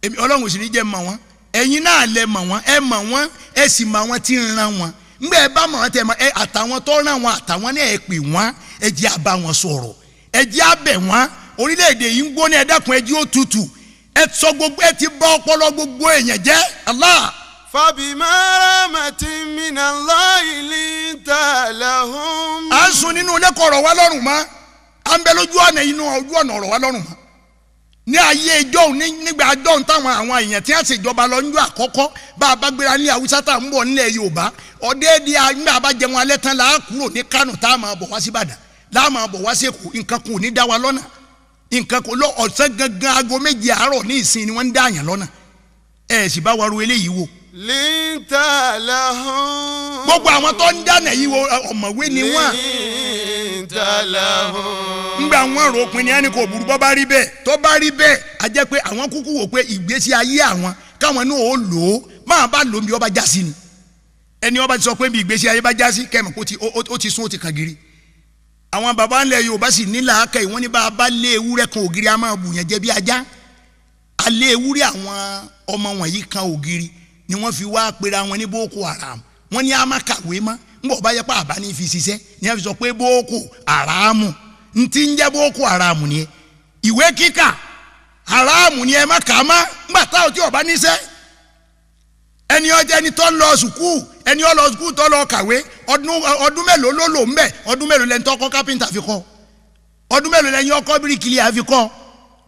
èmi Ọlọ́run sì ní jẹ́ mọ̀ wọ́n, ẹ̀yin náà lẹ mọ̀ wọ́n, ẹ mọ̀ wọ́n, ẹ sì mọ̀ àwọn tí ń ran wọn. Ngbẹ ẹ bá mọ̀ tẹ mọ̀ ẹ àtàwọn tó ràn wọn àtàwọn náà ẹ pè wọn, ẹ jẹ́ á bá wọn sọ̀rọ̀, ẹ jẹ́ á bẹ̀ wọn. Orílẹ̀-èdè yìí ń gbóná, ẹ dákun ẹ jẹ́ ó tutù, ẹ sọ gbogbo ẹ ti bá ọpọlọ gbogbo èèyàn jẹ́. Allah. Fabima rahmatin minallahi linta lahum. À ń sun nínú ilé kọ̀ ọ̀rọ̀ wa lọ́rùn mọ́, à ń bẹ lójú ọ̀nà inú ojú ọ̀nà ọ̀rọ̀ wa lọ́rùn mọ́. Ní ayé ìjọ́un nígbà àjọ́un táwọn àwọn èèyàn tí wọ́n ṣèjọba lọ níjọ́ àkọ́kọ́ bá a bá gbéra ní Haúsá tá à ń bọ̀ nílẹ̀ Yorùbá ọ̀dẹ́ẹ̀dẹ́ nígbà bá jẹun alẹ́ tán là á kúrò ní Kánò tá a máa bọ̀ wá sí Ìbàdàn là á máa bọ̀ wá sí Èkó. Nǹkan kò ní dá wa lọ́nà, nǹkan kò lọ ọ̀sán gangan aago méje àárọ̀ ní ìsìn ni wọ́n ń dá àyàn lọ́nà. Ẹ sì bá wa ru eléyìí wò. Linta lahum. Gbogbo àwọn tó ń dáná yìí wo ọ̀mọ̀wé ni wọ́n. Linta lahum. Ngbà wọn rò pin ní ẹni kò burú, bọ́ bá rí bẹ́ẹ̀ tó bá rí bẹ́ẹ̀ a jẹ́ pé àwọn kúkú wò pé ìgbésí ayé àwọn káwọn náà ó lò ó, máa bá lò ó bí ọba já sí ni. Ẹni ọba ti sọ pé bí ìgbésí ayé bá já sí kẹ́mọ̀ kó ó ti sún ó ti kàn gírí. Àwọn baba ńlẹ̀ Yorùbá sì ní làákà yìí, wọ́n ní bá a bá lé ewúrẹ́ kan ògiri a máa bù yẹn jẹ bí ajá. Alé ewúrẹ́ àwọn ọmọ wọ̀nyí kan ògiri ni wọ́n fi wá pera wọn ní Boko Haram. Wọ́n ní a má kàwé mọ́, ńgbọ̀ bá yẹ pé àbá ní fi ṣiṣẹ́ ni wọ́n fi sọ pé Boko Haram ntí ń jẹ́ Boko Haram ni ìwé kíkà haramu ni ẹ má kà á má ńgbà táwọn tí ọba níṣẹ́. Ẹni ọjọ́ ẹni tó lọ sùkúù, ẹni ó lọ sùkúù tó lọ kàwé, ọdún mélòó ló lò ń bẹ̀? Ọdún mélòó lẹni tó kọ́ kápẹ́ńtà fi kọ́? Ọdún mélòó lẹni ọkọ́ bíríkìlì fi kọ́?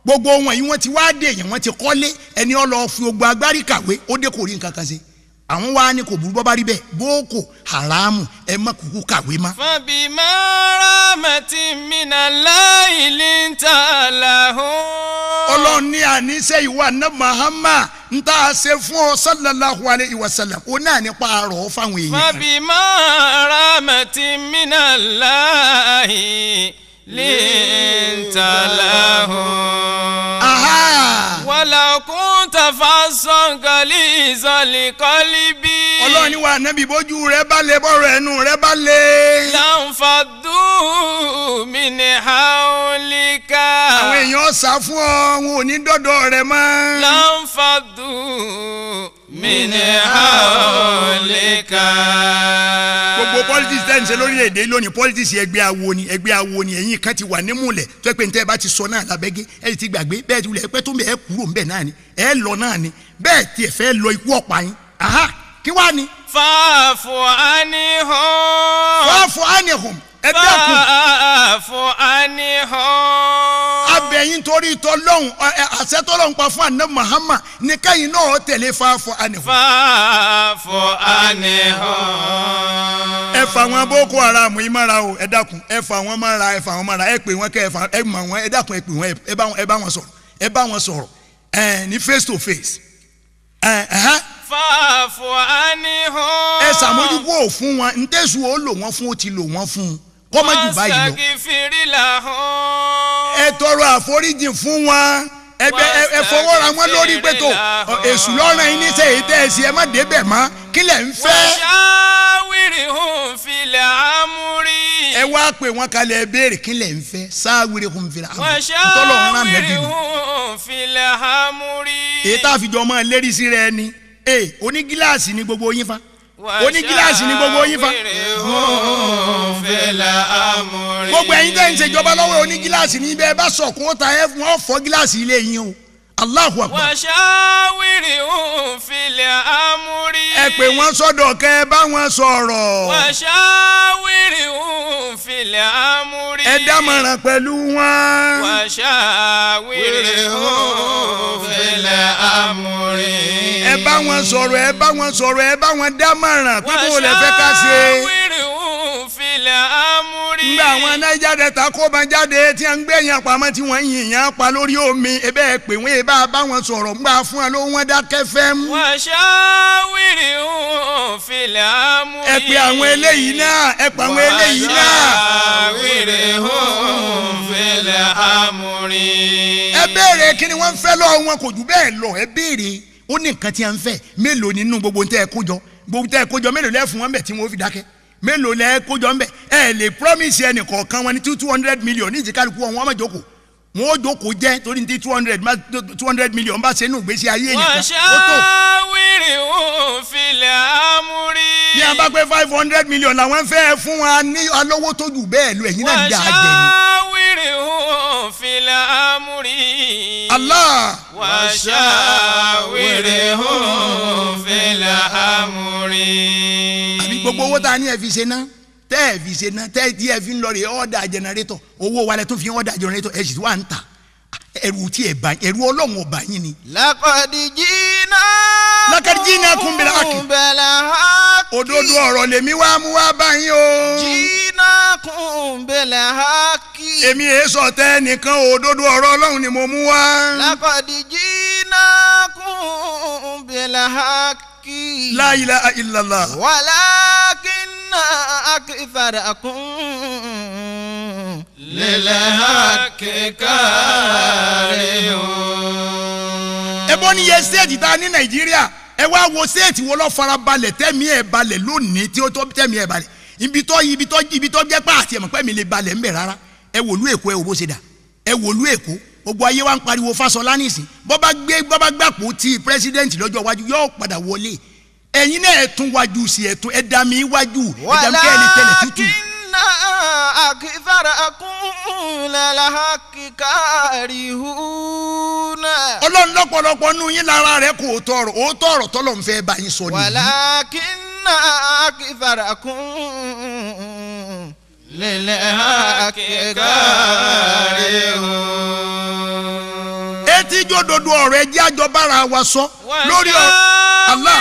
Gbogbo wọn yìí wọ́n ti wá dé yẹn, wọ́n ti kọ́lé. Ẹni ó lọ fi ogun agbárí kàwé, ó dé kò rí nǹkan kan ṣe. Àwọn wa ni kò burú bọ́ bá rí bẹ́ẹ̀, Boko Haram ẹ má kúkú kàwé má. Fabima rahmatin minallahi linta lahum. Ọlọ́run ní àníṣe ìwà náà Muhammad ń tá a ṣe fún ọ sallallahu alayhi wa sallam, ó náà nípa àrọ̀ fáwọn èèyàn. Fabima rahmatin minallahi linta lahum. Wala kunta fassan ghalizal qalbi. Ọlọ́run ní wa nábì bójú rẹ bá lè bọ́rọ̀ ẹnu rẹ bá lè. Lanfaddu min hawlika. Àwọn èèyàn sá fún ọ, wọn ò ní dọ́dọ̀ rẹ mọ́. Lanfaddu min hawlika. Gbogbo politics tẹ́ ń ṣe lórílẹ̀‐èdè lónìí, politics ẹgbẹ́ awo ni, ẹgbẹ́ awo ni. Ẹ̀yin kan ti wà nímúlẹ̀ tó ẹ pé ní tẹ́ ẹ bá ti sọ náà lábẹ́gẹ́, ẹ ti gbàgbé bẹ́ẹ̀ ti wulẹ̀ pẹ́ tó ń bẹ̀ ẹ kúrò ń bẹ̀ náà ni, ẹ lọ náà ni, bẹ́ẹ̀ tiẹ̀ fẹ́ lọ ikú ọ̀pá yín. Aha, kí wá ni. Fa'fu anhum. Fa'fu anhum. Ẹ dákun. Fa'fu anhum. Abẹ́yìn torí tọ́lọ́hún, àṣẹ tọ́lọ́hún pa fún àná Muhammad ní káyìn náà tẹ̀lé fa'fu anhum. Fa'fu anhum. Ẹ fà wọn Boko Haram yìí mọ́ra o, ẹ dákun, ẹ fà wọn mọ́ra, ẹ fà wọn mọ́ra, ẹ pè wọn kẹ́ ẹ mọ̀ wọn, ẹ dákun, ẹ pè wọn, ẹ bá wọn sọ̀rọ̀, ẹ bá wọn sọ̀rọ̀, ẹ ní face to face. Fa'fu anhum. Ẹ ṣàmójúkú fún wọn, ntẹ̀sù ó lò wọ́n fún, ó ti lò wọ́n fún un, kọ́ má jù báyìí lọ. Wastaghfir lahum. Ẹ tọrọ àforíjì fún wọn, ẹ fọwọ́ra wọn lórí pé tó èṣù lọ́rùn yín níṣẹ́ èyí tẹ́ ẹ sí, ẹ má débẹ̀ mọ́, kí lẹ̀ ń fẹ́. Washawirhum fil amri. Ẹ wá pè wọ́n kalẹ̀, ẹ béèrè kí lẹ̀ ń fẹ́. Shawirhum fil amri. Washawirhum fil amri. Èyí tá a fi jọ mọ́ lérí sí rẹ ni onígíláàsì ni gbogbo yín fa, onígíláàsì ni gbogbo yín fa. Gbogbo ẹ̀yin tẹ́ ń ṣèjọba lọ́wọ́ onígíláàsì ní ibẹ̀ bá sọ̀kún ó ta ẹ wọ́n fọ́ gíláàsì ilé yín o. Allahu Akbar. Washawirhum fil amri. Ẹ pè wọ́n sọ́dọ̀ kẹ́ ẹ bá wọn sọ̀rọ̀. Washawirhum fil amri. Ẹ dámọ̀ràn pẹ̀lú wọn. Washawirhum fil amri. Ẹ bá wọn sọ̀rọ̀, ẹ bá wọn sọ̀rọ̀, ẹ bá wọn dámọ̀ràn pé bó lẹ fẹ́ ká ṣe. Washawirhum fil amri. Ngbà àwọn Niger Delta kó ban jáde tí wọ́n ń gbé yẹn pamọ́ tí wọ́n ń yìn yẹn pa lórí omi, ebe ẹ pè wọ́n, ẹ bá wọn sọ̀rọ̀, ngbà fún wọn ló wọ́n dákẹ́ fẹ́ mú. Washawirhum fil amri. Ẹ pè àwọn eléyìí náà, ẹ pè àwọn eléyìí náà. Washawirhum fil amri. Ẹ béèrè kí ni wọ́n ń fẹ́ lọ́wọ́ wọn, kò jù bẹ́ẹ̀ lọ, ẹ béèrè. Ó ní nǹkan tí a ń fẹ́, mélòó nínú gbogbo tẹ́ ẹ kó jọ, gbogbo tẹ́ ẹ kó jọ mélòó lẹ́ fún wọn bẹ̀ tí wọ́n fi dákẹ́, mélòó lẹ́ kó jọ ń bẹ̀. Ẹ lè promise ẹnì kọ̀ọ̀kan wọn ní 200 million ní ìjìkálukú wọn, wọ́n má jókòó, wọn ó jókòó jẹ́ torí ní 200 million bá ṣe nù gbèsè ayé yẹn kan ó tó. Washawirhum fil amri. Ní a bá pé 500 million làwọn fẹ́ fún wa ní alówó tó jù bẹ́ẹ̀ lọ, ẹ̀yin náà ń dá a jẹ ni. Washawirhum fil amri. Allah. Washawirhum fil amri. Àbí gbogbo owó tá a ní ẹ fi ṣe ná, tẹ́ ẹ fi ṣe ná, tẹ́ ẹ tí ẹ fi ń lọ rè ọ́dà jẹnẹrétọ̀, owó wa lẹ tún fi ọ́dà jẹnẹrétọ̀, ẹ sì wà ń tà. Ẹrù tí ẹ bá, ẹrù Ọlọ́run ọba yín ni. Laqad jinakum bil haqqi. Òdodo ọ̀rọ̀ lèmi wá mú wá báyìí o. Jinakum bil haqqi. Èmi èé sọ̀tẹ́ nìkan, òdodo ọ̀rọ̀ Ọlọ́run ni mo mú wá. Laqad jinakum bil haqqi. La ilaha illallah. Walakinna aktharakum lil haqqi karihun. Ẹ bọ́ ní iye stéètì tá a ní Nàìjíríà, ẹ wá wo stéètì wo ló fara balẹ̀ tẹ́mi ẹ̀ balẹ̀ lónìí tí ó tó tẹ́mi ẹ̀ balẹ̀. Ibi tó jẹ́ pé àti ẹ̀mọ̀ pẹ́ mi lè balẹ̀ ńbẹ̀ rárá. Ẹ wòlú Èkó, ẹ wò bó ṣe dà. Ẹ wòlú Èkó, gbogbo ayé wa ń pariwo Fáṣọlá nísìn. Bọ́ bá gbàpò tí pírẹsidẹ́ǹtì lọ́jọ́ iwájú yóò padà wọlé. Ẹ̀yin náà ẹ̀ tún wájú sí ẹ̀ tún ẹ̀ dá mi wájú ẹ̀ dá mi kẹ́ ẹ̀ lè tẹ̀lé tútù. Ọlọ́run lọ́pọ̀lọpọ̀ nú yín lára rẹ̀ kò tọrọ ó tọrọ tọ́lọ̀ ń fẹ́ bá yín sọ nìyí. Walakinna aktharakum lil haqqi karihun. Etí jódodo ọ̀rọ̀ ẹ jẹ́ àjọ bára wa sọ lórí ọ̀rọ̀ Allah.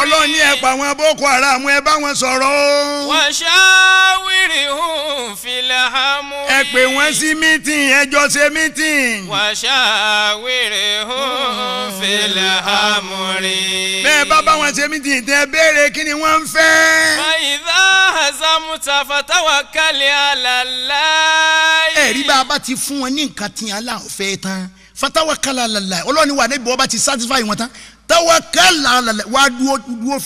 Ọlọ́run ní ẹ pa àwọn Boko Haram ẹ bá wọn sọ̀rọ̀ o. Washawirhum fil amri. Ẹ pè wọ́n sí mítìn, ẹ jọ ṣe mítìn. Washawirhum fil amri. Bẹ́ẹ̀ bá bá wọn ṣe mítìn tẹ béèrè kí ni wọ́n ń fẹ́. Fa idha hazamta fatawakkal ala Allah. Ẹ̀rí bá a bá ti fún wọn ní nǹkan tí aláwọ̀ fẹ́ tán fatawakkal ala Allah. Ọlọ́run wà níbi wọ́n bá ti satisfy wọn tán tawakkal ala Allah wá dúró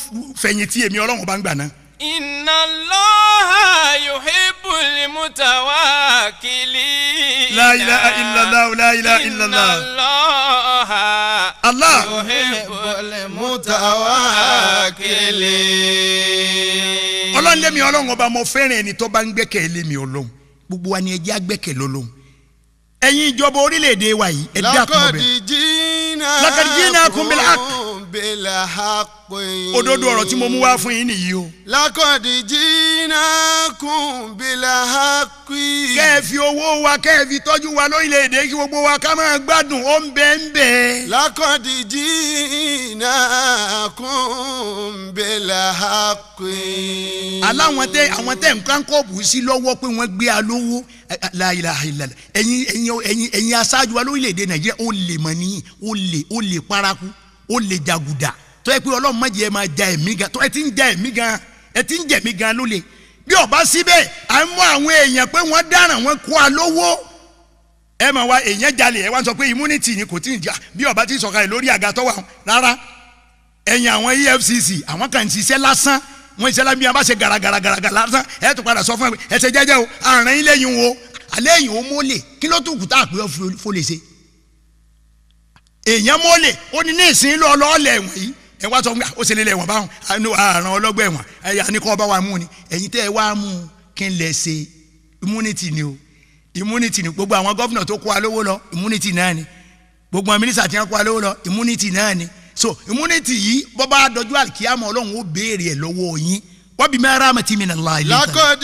fẹ̀yìntì èmi Ọlọ́run bá ń gbà náà. Inna Allaha yuhibbul mutawakkilin. La ilaha illallah, la ilaha illallah. Inna Allaha Allah yuhibbul mutawakkilin. Ọlọ́run lémi Ọlọ́run ọba mo fẹ́ràn ẹni tó bá ń gbẹ́kẹ̀ lémi Ọlọ́run. Gbogbo wa ni ẹ jẹ́ àgbẹ́kẹ̀ lọ́lọ́run. Ẹ̀yin ìjọba orílẹ̀-èdè wa yìí ẹ dákun ọbẹ̀. Laqad ji'nakum bil haqq. Òdodo ọ̀rọ̀ tí mo mú wá fún yín nìyí o. Laqad ji'nakum bil haqq. Kẹ́ ẹ fi owó wa kẹ́ ẹ fi tọ́jú wa lórílẹ̀-èdè kí gbogbo wa ká máa gbádùn ó ń bẹ ń bẹ. Laqad ji'nakum bil haqq. Aláwọn tẹ àwọn tẹ nǹkan kọ́ọ̀bù sí lọ́wọ́ pé wọ́n gbé a lówó. La ilaha illallah. Ẹ̀yin aṣáájú wa lórílẹ̀-èdè Nàìjíríà ó lè mọ̀ níyìn ó lè paraku ó lè jàgùdà tó yẹ pé Ọlọ́run má jẹ́ ẹ máa ja ẹ̀mí gan tó ẹ ti ń ja ẹ̀mí gan ẹ ti ń jẹ̀mí gan ló le bí ọba síbẹ̀ à ń mú àwọn èèyàn pé wọ́n dáràn wọ́n kó a lówó ẹ máa wá èèyàn jalè ẹ wá ń sọ pé immunity ni kò tí ì jà bí ọba ti sọ̀kalẹ̀ lórí àga tó wà rárá ẹ̀yìn àwọn EFCC àwọn kan ń ṣiṣẹ́ lásán wọ́n ṣiṣẹ́ lábí wọn bá ṣe gàràgàràgàrà lásán ẹ tún padà sọ fún ẹ ṣe jẹ́jẹ́ o àrùn yín lẹ́yìn o alẹ́ yìí ó mólè kí ló tún kù tá àpé fó lè ṣe èèyàn mólè ó ní ní ìsín lọ lọ́ọ̀lẹ̀ ẹ̀wọ̀n yìí ẹ wá sọ fún mi ó ṣe lè lẹ̀ wọ̀n báwọn àrùn ọlọ́gbẹ́ ẹ̀wọ̀n ẹ̀yà ní kọ́ bá wa mú ni ẹ̀yin tẹ́ ẹ wá mú kí n lè ṣe immunity ni o immunity ni gbogbo àwọn gọ́fìnà tó kó wa lówó lọ immunity náà ni gbogbo àwọn mínísítà tí wọ́n kó wa lówó lọ immunity náà ni so immunity yìí bọ́ bá dọjú àlìkíyàmọ̀ Ọlọ́run ó béèrè ẹ̀ lọ́wọ́ yín wọ́n bí mẹ́rà àmàtí mi nàlá ilé ìtàn. Laqad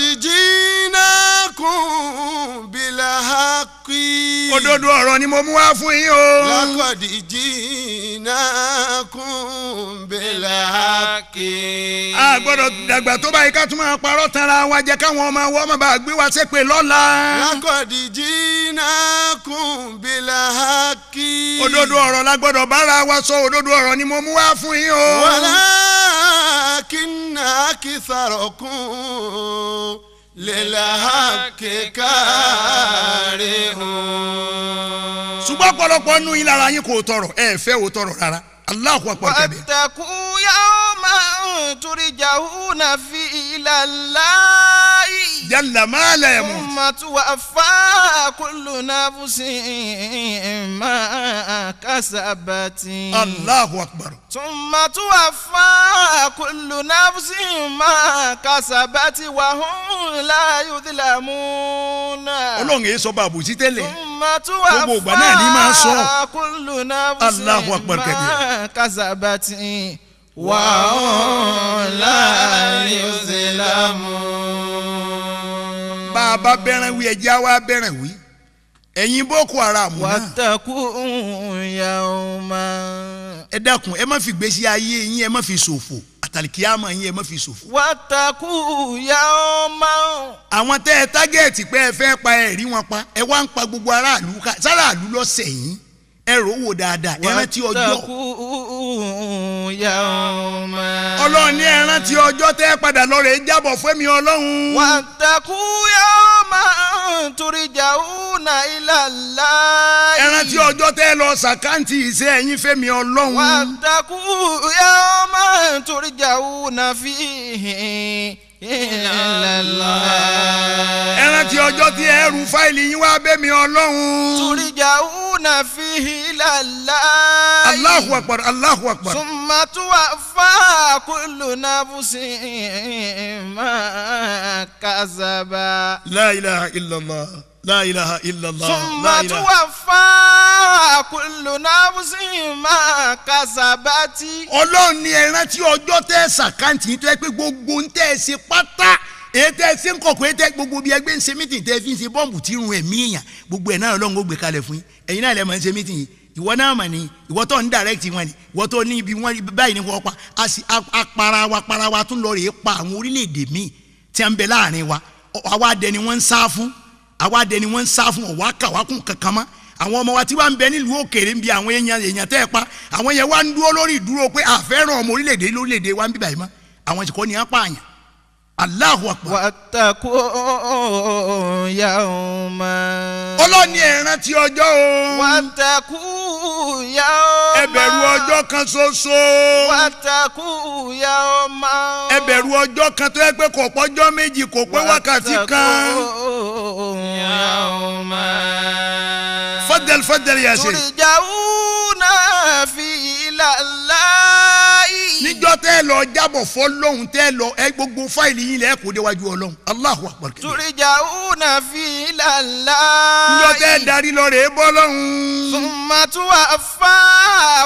ji'nakum bil haqqi. Òdodo ọ̀rọ̀ ni mo mú wá fún yín o. Laqad ji'nakum bil haqqi. A gbọ́dọ̀ dàgbà tó báyìí ká tún máa parọ́ tanra wa jẹ káwọn ọmọ wa ọmọ bá gbé wa ṣépè lọ́la. Laqad ji'nakum bil haqqi. Òdodo ọ̀rọ̀ la gbọ́dọ̀ bára wa sọ òdodo ọ̀rọ̀ ni mo mú wá fún yín o. Walakinna aktharakum lil haqqi karihun. Ṣùgbọ́n ọ̀pọ̀lọpọ̀ nù yín lára yín kò tọrọ ẹ fẹ́ ò tọrọ rárá. Allahu akbar kabir. Wattaqu yawman turja'una fihi ila Allahi. Jalla ma la yamut. Thumma tuwaffa kullu nafsin ma kasabat. Allahu akbar. Thumma tuwaffa kullu nafsin ma kasabat wa hum la yudhlamun. Ọlọ́run yìí sọ bàbù sí tẹ́lẹ̀. Thumma tuwaffa gbogbo ìgbà náà ní máa sọ. kullu nafsin Allahu akbar kabir. ma kasabat wa hum la yudhlamun. Bá a bá bẹ̀rẹ̀ wí ẹjẹ́ á wá bẹ̀rẹ̀ wí ẹ̀yin Boko Haram náà. Wattaqu yawman. Ẹ dákun ẹ má fi gbèsè ayé yín ẹ má fi ṣòfò àtàlìkíyàmọ̀ yín ẹ má fi ṣòfò. Wattaqu yawman. Àwọn tẹ́ ẹ tágẹ́ẹ̀tì pé ẹ fẹ́ pa ẹ rí wọn pa ẹ wá ń pa gbogbo aráàlú ká sáráàlú lọ́sẹ̀ yín ẹ rò wò dáadáa ẹ rántí ọjọ́. Wattaqu yawman. Ọlọ́run ní ẹ rántí ọjọ́ tẹ́ ẹ padà lọ rẹ̀ jábọ̀ fẹ́mi Ọlọ́run. Wattaqu yawman turja'una ila Allahi. Ẹ rántí ọjọ́ tẹ́ ẹ lọ sàkáǹtì iṣẹ́ ẹ̀yin fẹ́mi Ọlọ́run. Wattaqu yawman turja'una Turja'una fihi ila Allah. Ẹ rántí ọjọ́ tí ẹ rú fáìlì yín wá bẹ́ mi Ọlọ́run. Turja'una fihi ila Allah. Allahu akbar, Allahu akbar. Summa tuwaffa kullu nafsin ma kasabat. La ilaha illallah. La ilaha illallah. Summa tuwaffa kullu nafsin ma kasabat. Ọlọ́run ní ẹ rántí ọjọ́ tẹ́ ẹ ṣàkáǹtì yín tó yẹ pé gbogbo ń tẹ́ ẹ ṣe pátá èyí tẹ́ ẹ ṣe ń kọ̀kọ̀ èyí tẹ́ gbogbo bí ẹgbẹ́ ń ṣe mítìn tẹ́ ẹ fi ń ṣe bọ́ǹbù tí irun ẹ̀mí èèyàn gbogbo ẹ̀ náà Ọlọ́run ó gbé kalẹ̀ fún yín. Ẹ̀yin náà lẹ máa ń ṣe mítìn yìí, ìwọ náà mà ní ìwọ tó ń dàrẹ́kìtì wọn ni ìwọ tó ní ibi wọn báyìí ní wọ́n pa a sì apara wa para wa tún lọ rèé pa àwọn orílẹ̀-èdè míì tí a ń bẹ láàrin wa. Àwa dẹni wọ́n ń sá fún, àwa dẹni wọ́n ń sá fún, ọ̀wá kàwá kún kankan mọ́. Àwọn ọmọ wa tí wàá ń bẹ nílùú òkèèrè ń bi àwọn èèyàn èèyàn tẹ́ ẹ pa àwọn yẹn wá ń dúró lórí ìdúró pé àfẹ́ràn ọmọ orílẹ̀-èdè lórílẹ̀-èdè wa ń bíbà yìí mọ́. Àwọn ìsìnkú ni wọ́n pààyàn. Allahu akbar. Wattaqu yawma. Ọlọ́ni ẹ rántí ọjọ́ o. Wattaqu yawma. Ẹ bẹ̀rù ọjọ́ kan ṣoṣo. Wattaqu yawma. Ẹ bẹ̀rù ọjọ́ kan tó yẹ pé kò pọ́jọ́ méjì kò pé wákàtí kan. Wattaqu yawma. Faddal faddal ya Sheikh. Turja'una fihi ila Allahi. Níjọ́ tẹ́ ẹ lọ jábọ̀ fọlọ́hún tẹ́ ẹ lọ ẹ gbogbo fáìlì yín lẹ́ kó déwájú Ọlọ́run. Allahu akbar. Turja'una fihi ila Allahi. Níjọ́ tẹ́ ẹ darí lọ rèé bọ́ lọ́hún. Summa tuwaffa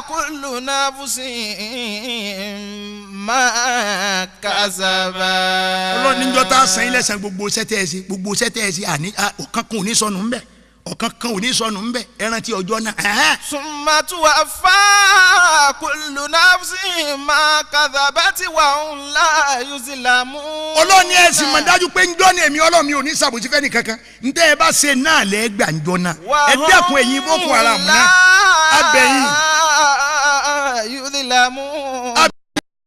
kullu nafsin ma kasabat. Ọlọ́run níjọ́ tá a san ilé san gbogbo sẹ́tẹ̀ ẹ sí gbogbo sẹ́tẹ̀ ẹ sí àní ọ̀kan kan ò ní sọnù ńbẹ̀ ọ̀kan kan ò ní sọnù ńbẹ̀ ẹ rántí ọjọ́ náà. Summa tuwaffa kullu nafsin ma kasabat wa hum la yuzlamun. Ọlọ́run ní ẹ sì mọ̀ dájú pé njọ́ ni èmi Ọlọ́run mi ò ní ṣàbòsí fẹ́ni kankan ntẹ́ ẹ bá ṣe náà lẹ́ gbà njọ́ náà ẹ dẹ́kun ẹ̀yin Boko Haram náà abẹ́yìn. Yuzlamun.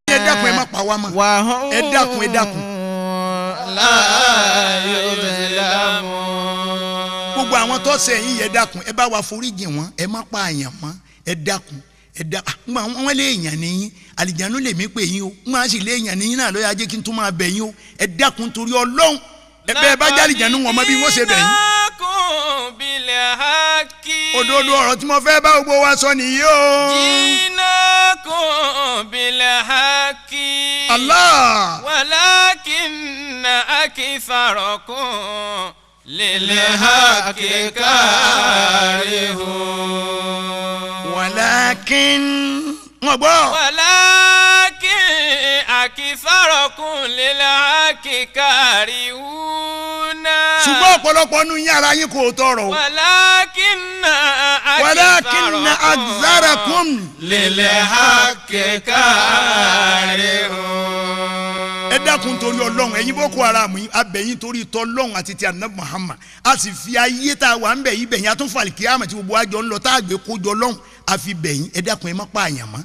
Ẹ dákun ẹ má pa wá mọ́ ẹ dákun ẹ dákun. La yuzlamun. Gbogbo àwọn tó ṣẹ̀ yín yẹ dákun ẹ bá wa foríjì wọn ẹ má pa àyàn mọ́ ẹ dákun ẹ dákun. Wọ́n lé èèyàn níyìn àlìjánu lè mí pè yín o wọ́n á sì lé èèyàn níyìn náà lọ́yà jẹ́ kí n tún máa bẹ̀ yín o ẹ dákun torí Ọlọ́run ẹ bẹ́ẹ̀ bá jálìjánu wọn mọ bí wọ́n ṣe bẹ̀ yín. Òdodo ọ̀rọ̀ tí mo fẹ́ bá gbogbo wa sọ nìyí o. Jinakum bil haqqi. Allah. Walakinna aktharakum lil haqqi karihun. Walakin wọ́n gbọ́. Walakin aktharakum lil haqqi karihun. Ṣùgbọ́n ọ̀pọ̀lọpọ̀ nínú yín ara yín kò tọrọ. Walakinna aktharakum lil haqqi karihun. Ẹ dákun torí Ọlọ́run ẹ̀yin Boko Haram yìí abẹ̀yìn torí tọ́lọ́run àti ti Ànábì Muhammad a sì fi ayé tá a wà ń bẹ̀ yìí bẹ̀yìn atúnfàlì kíámà tí gbogbo àjọ ń lọ tá a gbé kójọ lọ́hùn àfi bẹ̀yìn ẹ dákun ẹ má pa àyàn mọ́.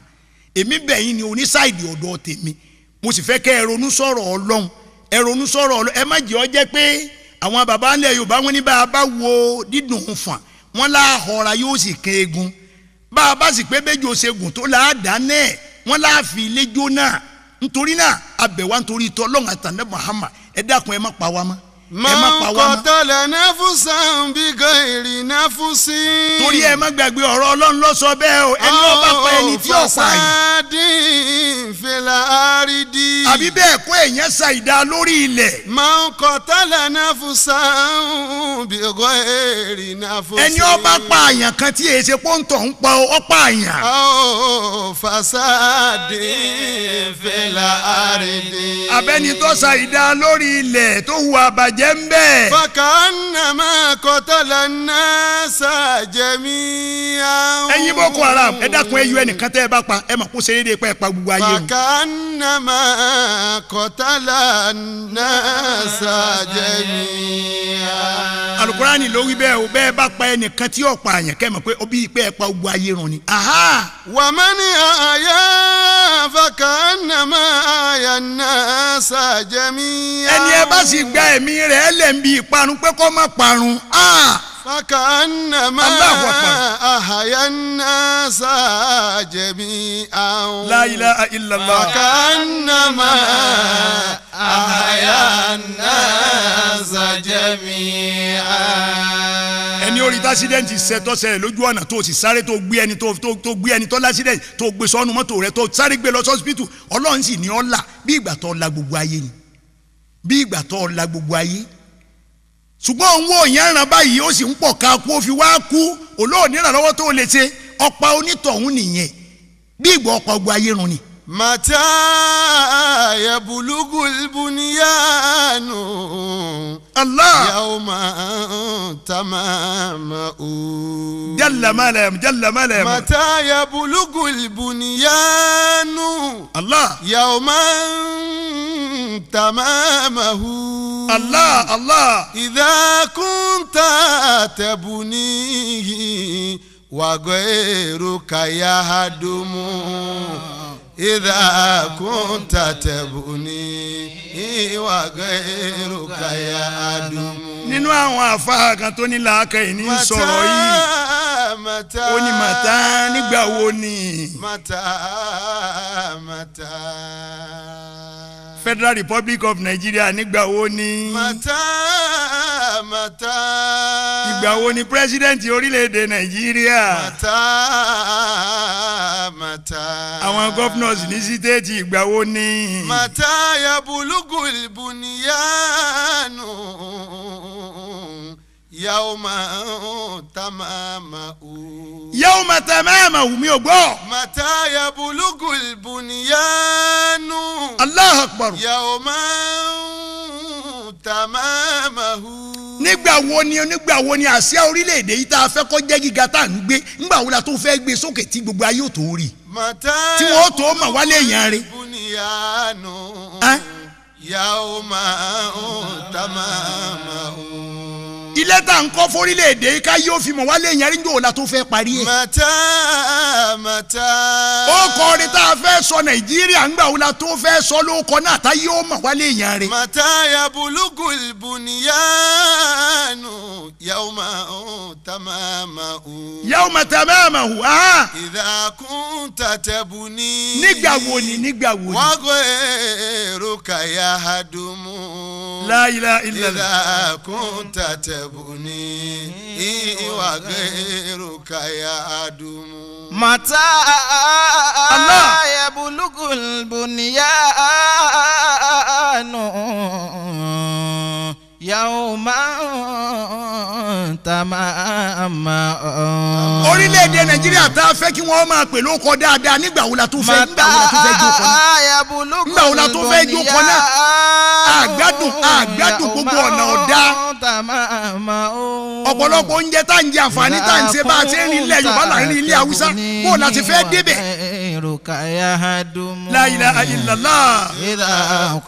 Èmi bẹ̀yìn ni oníṣáìdì ọ̀dọ̀ tèmi mo sì fẹ́ kẹ́ ẹ ronú sọ̀rọ̀ Ọlọ́run ẹ ronú sọ̀rọ̀ Ọlọ́run ẹ má jẹ́ ọ jẹ́ pé àwọn baba ńlẹ̀ Yorùbá wọn ní bá a bá wo dídùn fàn wọn láhọra yóò sì kan egun bá a bá sì pé bẹ́jọ́ ṣẹ́gun tó láàdá náà wọn láàfin ilé jóná nítorí náà abẹ̀wá nítorí tọ́lọ́run àtànẹ́ Muhammad ẹ dákun ẹ má pa wá mọ́ ẹ má pa wá mọ́. Man qatala nafsan bi ghairi nafsin. Torí ẹ má gbàgbé ọ̀rọ̀ Ọlọ́run ló sọ bẹ́ẹ̀ o ẹni ó bá pa ẹni tí ó pa yìí. Fasadin fil ardi. Àbí bẹ́ẹ̀ kó èèyàn sa ìdá lórí ilẹ̀. Man qatala nafsan bi ghairi nafsin. Ẹni ó bá pa àyàn kan tí èyí ṣe pọ́ńtọ̀ ń pa ó pa àyàn. Fasadin fil ardi. Abẹ́ni tó sa ìdá lórí ilẹ̀ tó hùwà bàjẹ́ ń bẹ́ẹ̀. Fakannama qatala an-nasa jami'an. Ẹ̀yin Boko Haram ẹ dákun ẹ yọ ẹnìkan tẹ́ ẹ bá pa ẹ mà kó ṣe déédéé pé ẹ pa gbogbo ayé o. Fakannama qatala an-nasa jami'an. Alukurani ló wí bẹ́ẹ̀ o bẹ́ẹ̀ bá pa ẹnìkan tí yóò pa àyàn kẹ́ mọ̀ pé ó bí pé ẹ pa gbogbo ayé run ni. Wa man ahya fakannama ahya an-nasa jami'an. Ẹni ẹ bá sì gba ẹ̀mí rẹ̀ lẹ̀ ń bi ìparun pé kó má parun. فكأنما الله أكبر. أحيا الناس جميعا La ilaha illallah. فكأنما أحيا الناس جميعا Ẹni orí t'accident ṣe tó ṣẹlẹ̀ lójú ọ̀nà, tó sì sáré, tó gbé ẹni tó gbé ẹni tó l'accident, tó gbé sọ́nu mọ́tò rẹ̀, tó sáré gbé lọ sọ́sibítù, Ọlọ́run sì ní ọ́ là, bí ìgbà tó la gbogbo ayé ni, bí ìgbà tó la gbogbo ayé. Ṣùgbọ́n òun wò yẹn ràn báyìí, ó sì ń pọ̀ ká kú, ó fi wá kú, olóòní ìrànlọ́wọ́ tó lè ṣe ọ̀pá onítọ̀hún nìyẹn, bí ìgbà ọ̀pá gbogbo ayé run ni. متى يبلغ البنيان Allah. يوما تمامه Jalla malam, jalla malam. متى يبلغ البنيان Allah. يوما تمامه Allah, Allah. إذا كنت تبنيه وغيرك يهدم، إذا كنت تبنيه وغيرك يهدم. Nínú àwọn àfáà kan tó ní làákàyè ní sọ̀rọ̀ yìí. متى Ó ní متى, nígbà wo ni? متى متى Federal Republic of Nigeria, nígbà wo ni? متى متى Ìgbà wo ni president orílẹ̀-èdè Nàìjíríà? متى متى Àwọn governors ní state, ìgbà wo ni? متى يبلغ البنيان يوما تمامه يوم تمامه, mi ò gbọ́. متى يبلغ البنيان الله أكبر. يوما تمامه Nígbà wo ni, nígbà wo ni àsíá orílẹ̀-èdè yìí tá a fẹ́ kó jẹ́ gíga tá à ń gbé, nígbà wo la tó fẹ́ gbé sókè tí gbogbo ayé ò tó rí? متى Tí wọ́n tó mọ̀ wálé èèyàn rẹ̀. البنيان Ẹ́? يوما تمامه Ilé tá à ń kọ́ fórílẹ̀-èdè yìí ká yóò fi mọ̀ wálé èèyàn rí, nígbà wo la tó fẹ́ parí ẹ̀? متى متى Ó kọ́ orin tá a fẹ́ sọ Nàìjíríà, ńgbà wo la tó fẹ́ sọ lóko náà tá yóò mọ̀ wálé èèyàn rẹ̀? متى يبلغ البنيان يوما تمامه يوم تمامه, ah. إذا كنت تبني Nígbà wo ni, nígbà wo ni? وغيرك يهدم لا إله إلا الله. إذا كنت تبني وغيرك يهدم متى الله. يبلغ البنيان يوما تماما Orílẹ̀-èdè Nàìjíríà tá a fẹ́ kí wọ́n máa pè lóko dáadáa, nígbà wo la tó fẹ́, nígbà wo la tó fẹ́ jókòó náà? يبلغ Nígbà wo la tó fẹ́ jókòó náà? Àgbádùn, àgbádùn, gbogbo ọ̀nà ọ̀dá. تماما Ọ̀pọ̀lọpọ̀ oúnjẹ tá à ń jẹ, àǹfààní tá à ń ṣe, bá a ṣe ń rí ilẹ̀ Yorùbá là ń rí ilé Haúsá, bó o la ti fẹ́ débẹ̀? غيرك يهدم لا إله إلا الله. إذا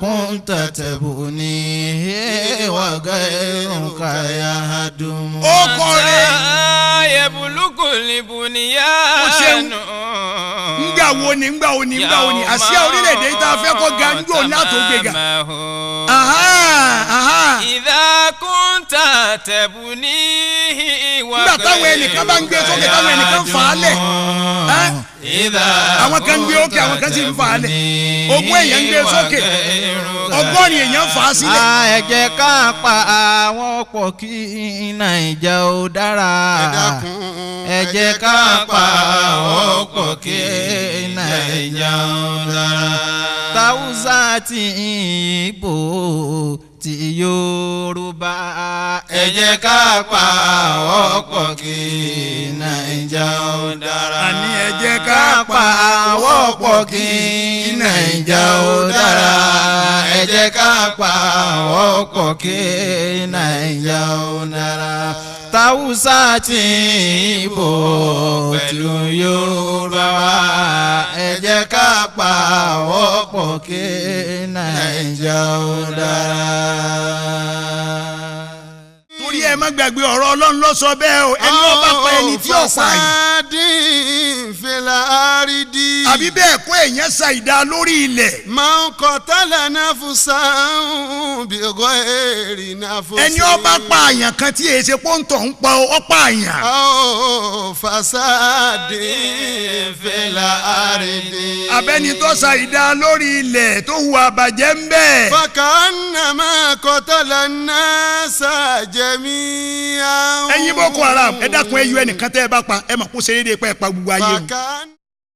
كنت تبنيه وغيرك يهدم Ó kọ rẹ̀. يبلغ البنيان Ńgbà wo ni, ńgbà wo ni, ńgbà wo ni àsíá orílẹ̀-èdè yìí tá a fẹ́ kó ga, ńgbà wo ni a tó gbé ga? Aha, aha. إذا كنت تبنيه Nígbà táwọn ẹnìkan bá ń gbé sókè, táwọn ẹnìkan fà á lẹ̀. Ẹ́? إذا Àwọn kan ń gbé òkè, àwọn kan sì ń fà á lẹ̀. 20 èèyàn ń gbé sókè, 80 èèyàn fà á sílẹ̀. Ẹ jẹ́ ká pa àwọn pọ̀ kí Nàìjà ó dára. Ẹ dákun, Ẹ jẹ́ ká pa àwọn pọ̀ kí Nàìjà ó dára. Tàwùsà tí Ìgbò tí Yorùbá. Ẹ jẹ́ ká pa ọ̀pọ̀ kí Nàìjà ó dára. Àní ẹ jẹ́ ká Ká pa àwọn pọ̀ kí Nàìjà ó dára. Ẹ jẹ́ ká pa àwọn pọ̀ kí Nàìjà ó dára. Tàwùsà tí Ìgbò tí Yorùbá, ẹ jẹ́ ká pa àwọn pọ̀ kí Nàìjà ó dára. Torí ẹ má gbàgbé ọ̀rọ̀ Ọlọ́run ló sọ bẹ́ẹ̀ o, ẹni ó bá pa ẹni tí ó pa yìí. فساد في الأرض. Àbí bẹ́ẹ̀ kó èèyàn ṣàìdá lórí ilẹ̀. من قتل نفسا بغير نفس. Ẹni ó bá pa àyàn kan tí èsè pọ́ńtọ̀ ń pa ọ́ pa àyàn. أو فساد في الأرض. Abẹ́ni tó ṣàìdá lórí ilẹ̀ tó hùwà bàjẹ́ ń bẹ̀. فكأنما قتل الناس جميعا. Ẹ̀yin Boko Haram, ẹ dákun, ẹ yọ ẹnìkan tẹ́ ẹ bá pa, ẹ mọ̀ kó ṣe déédéé pé ẹ pa gbogbo ayé o. فكأن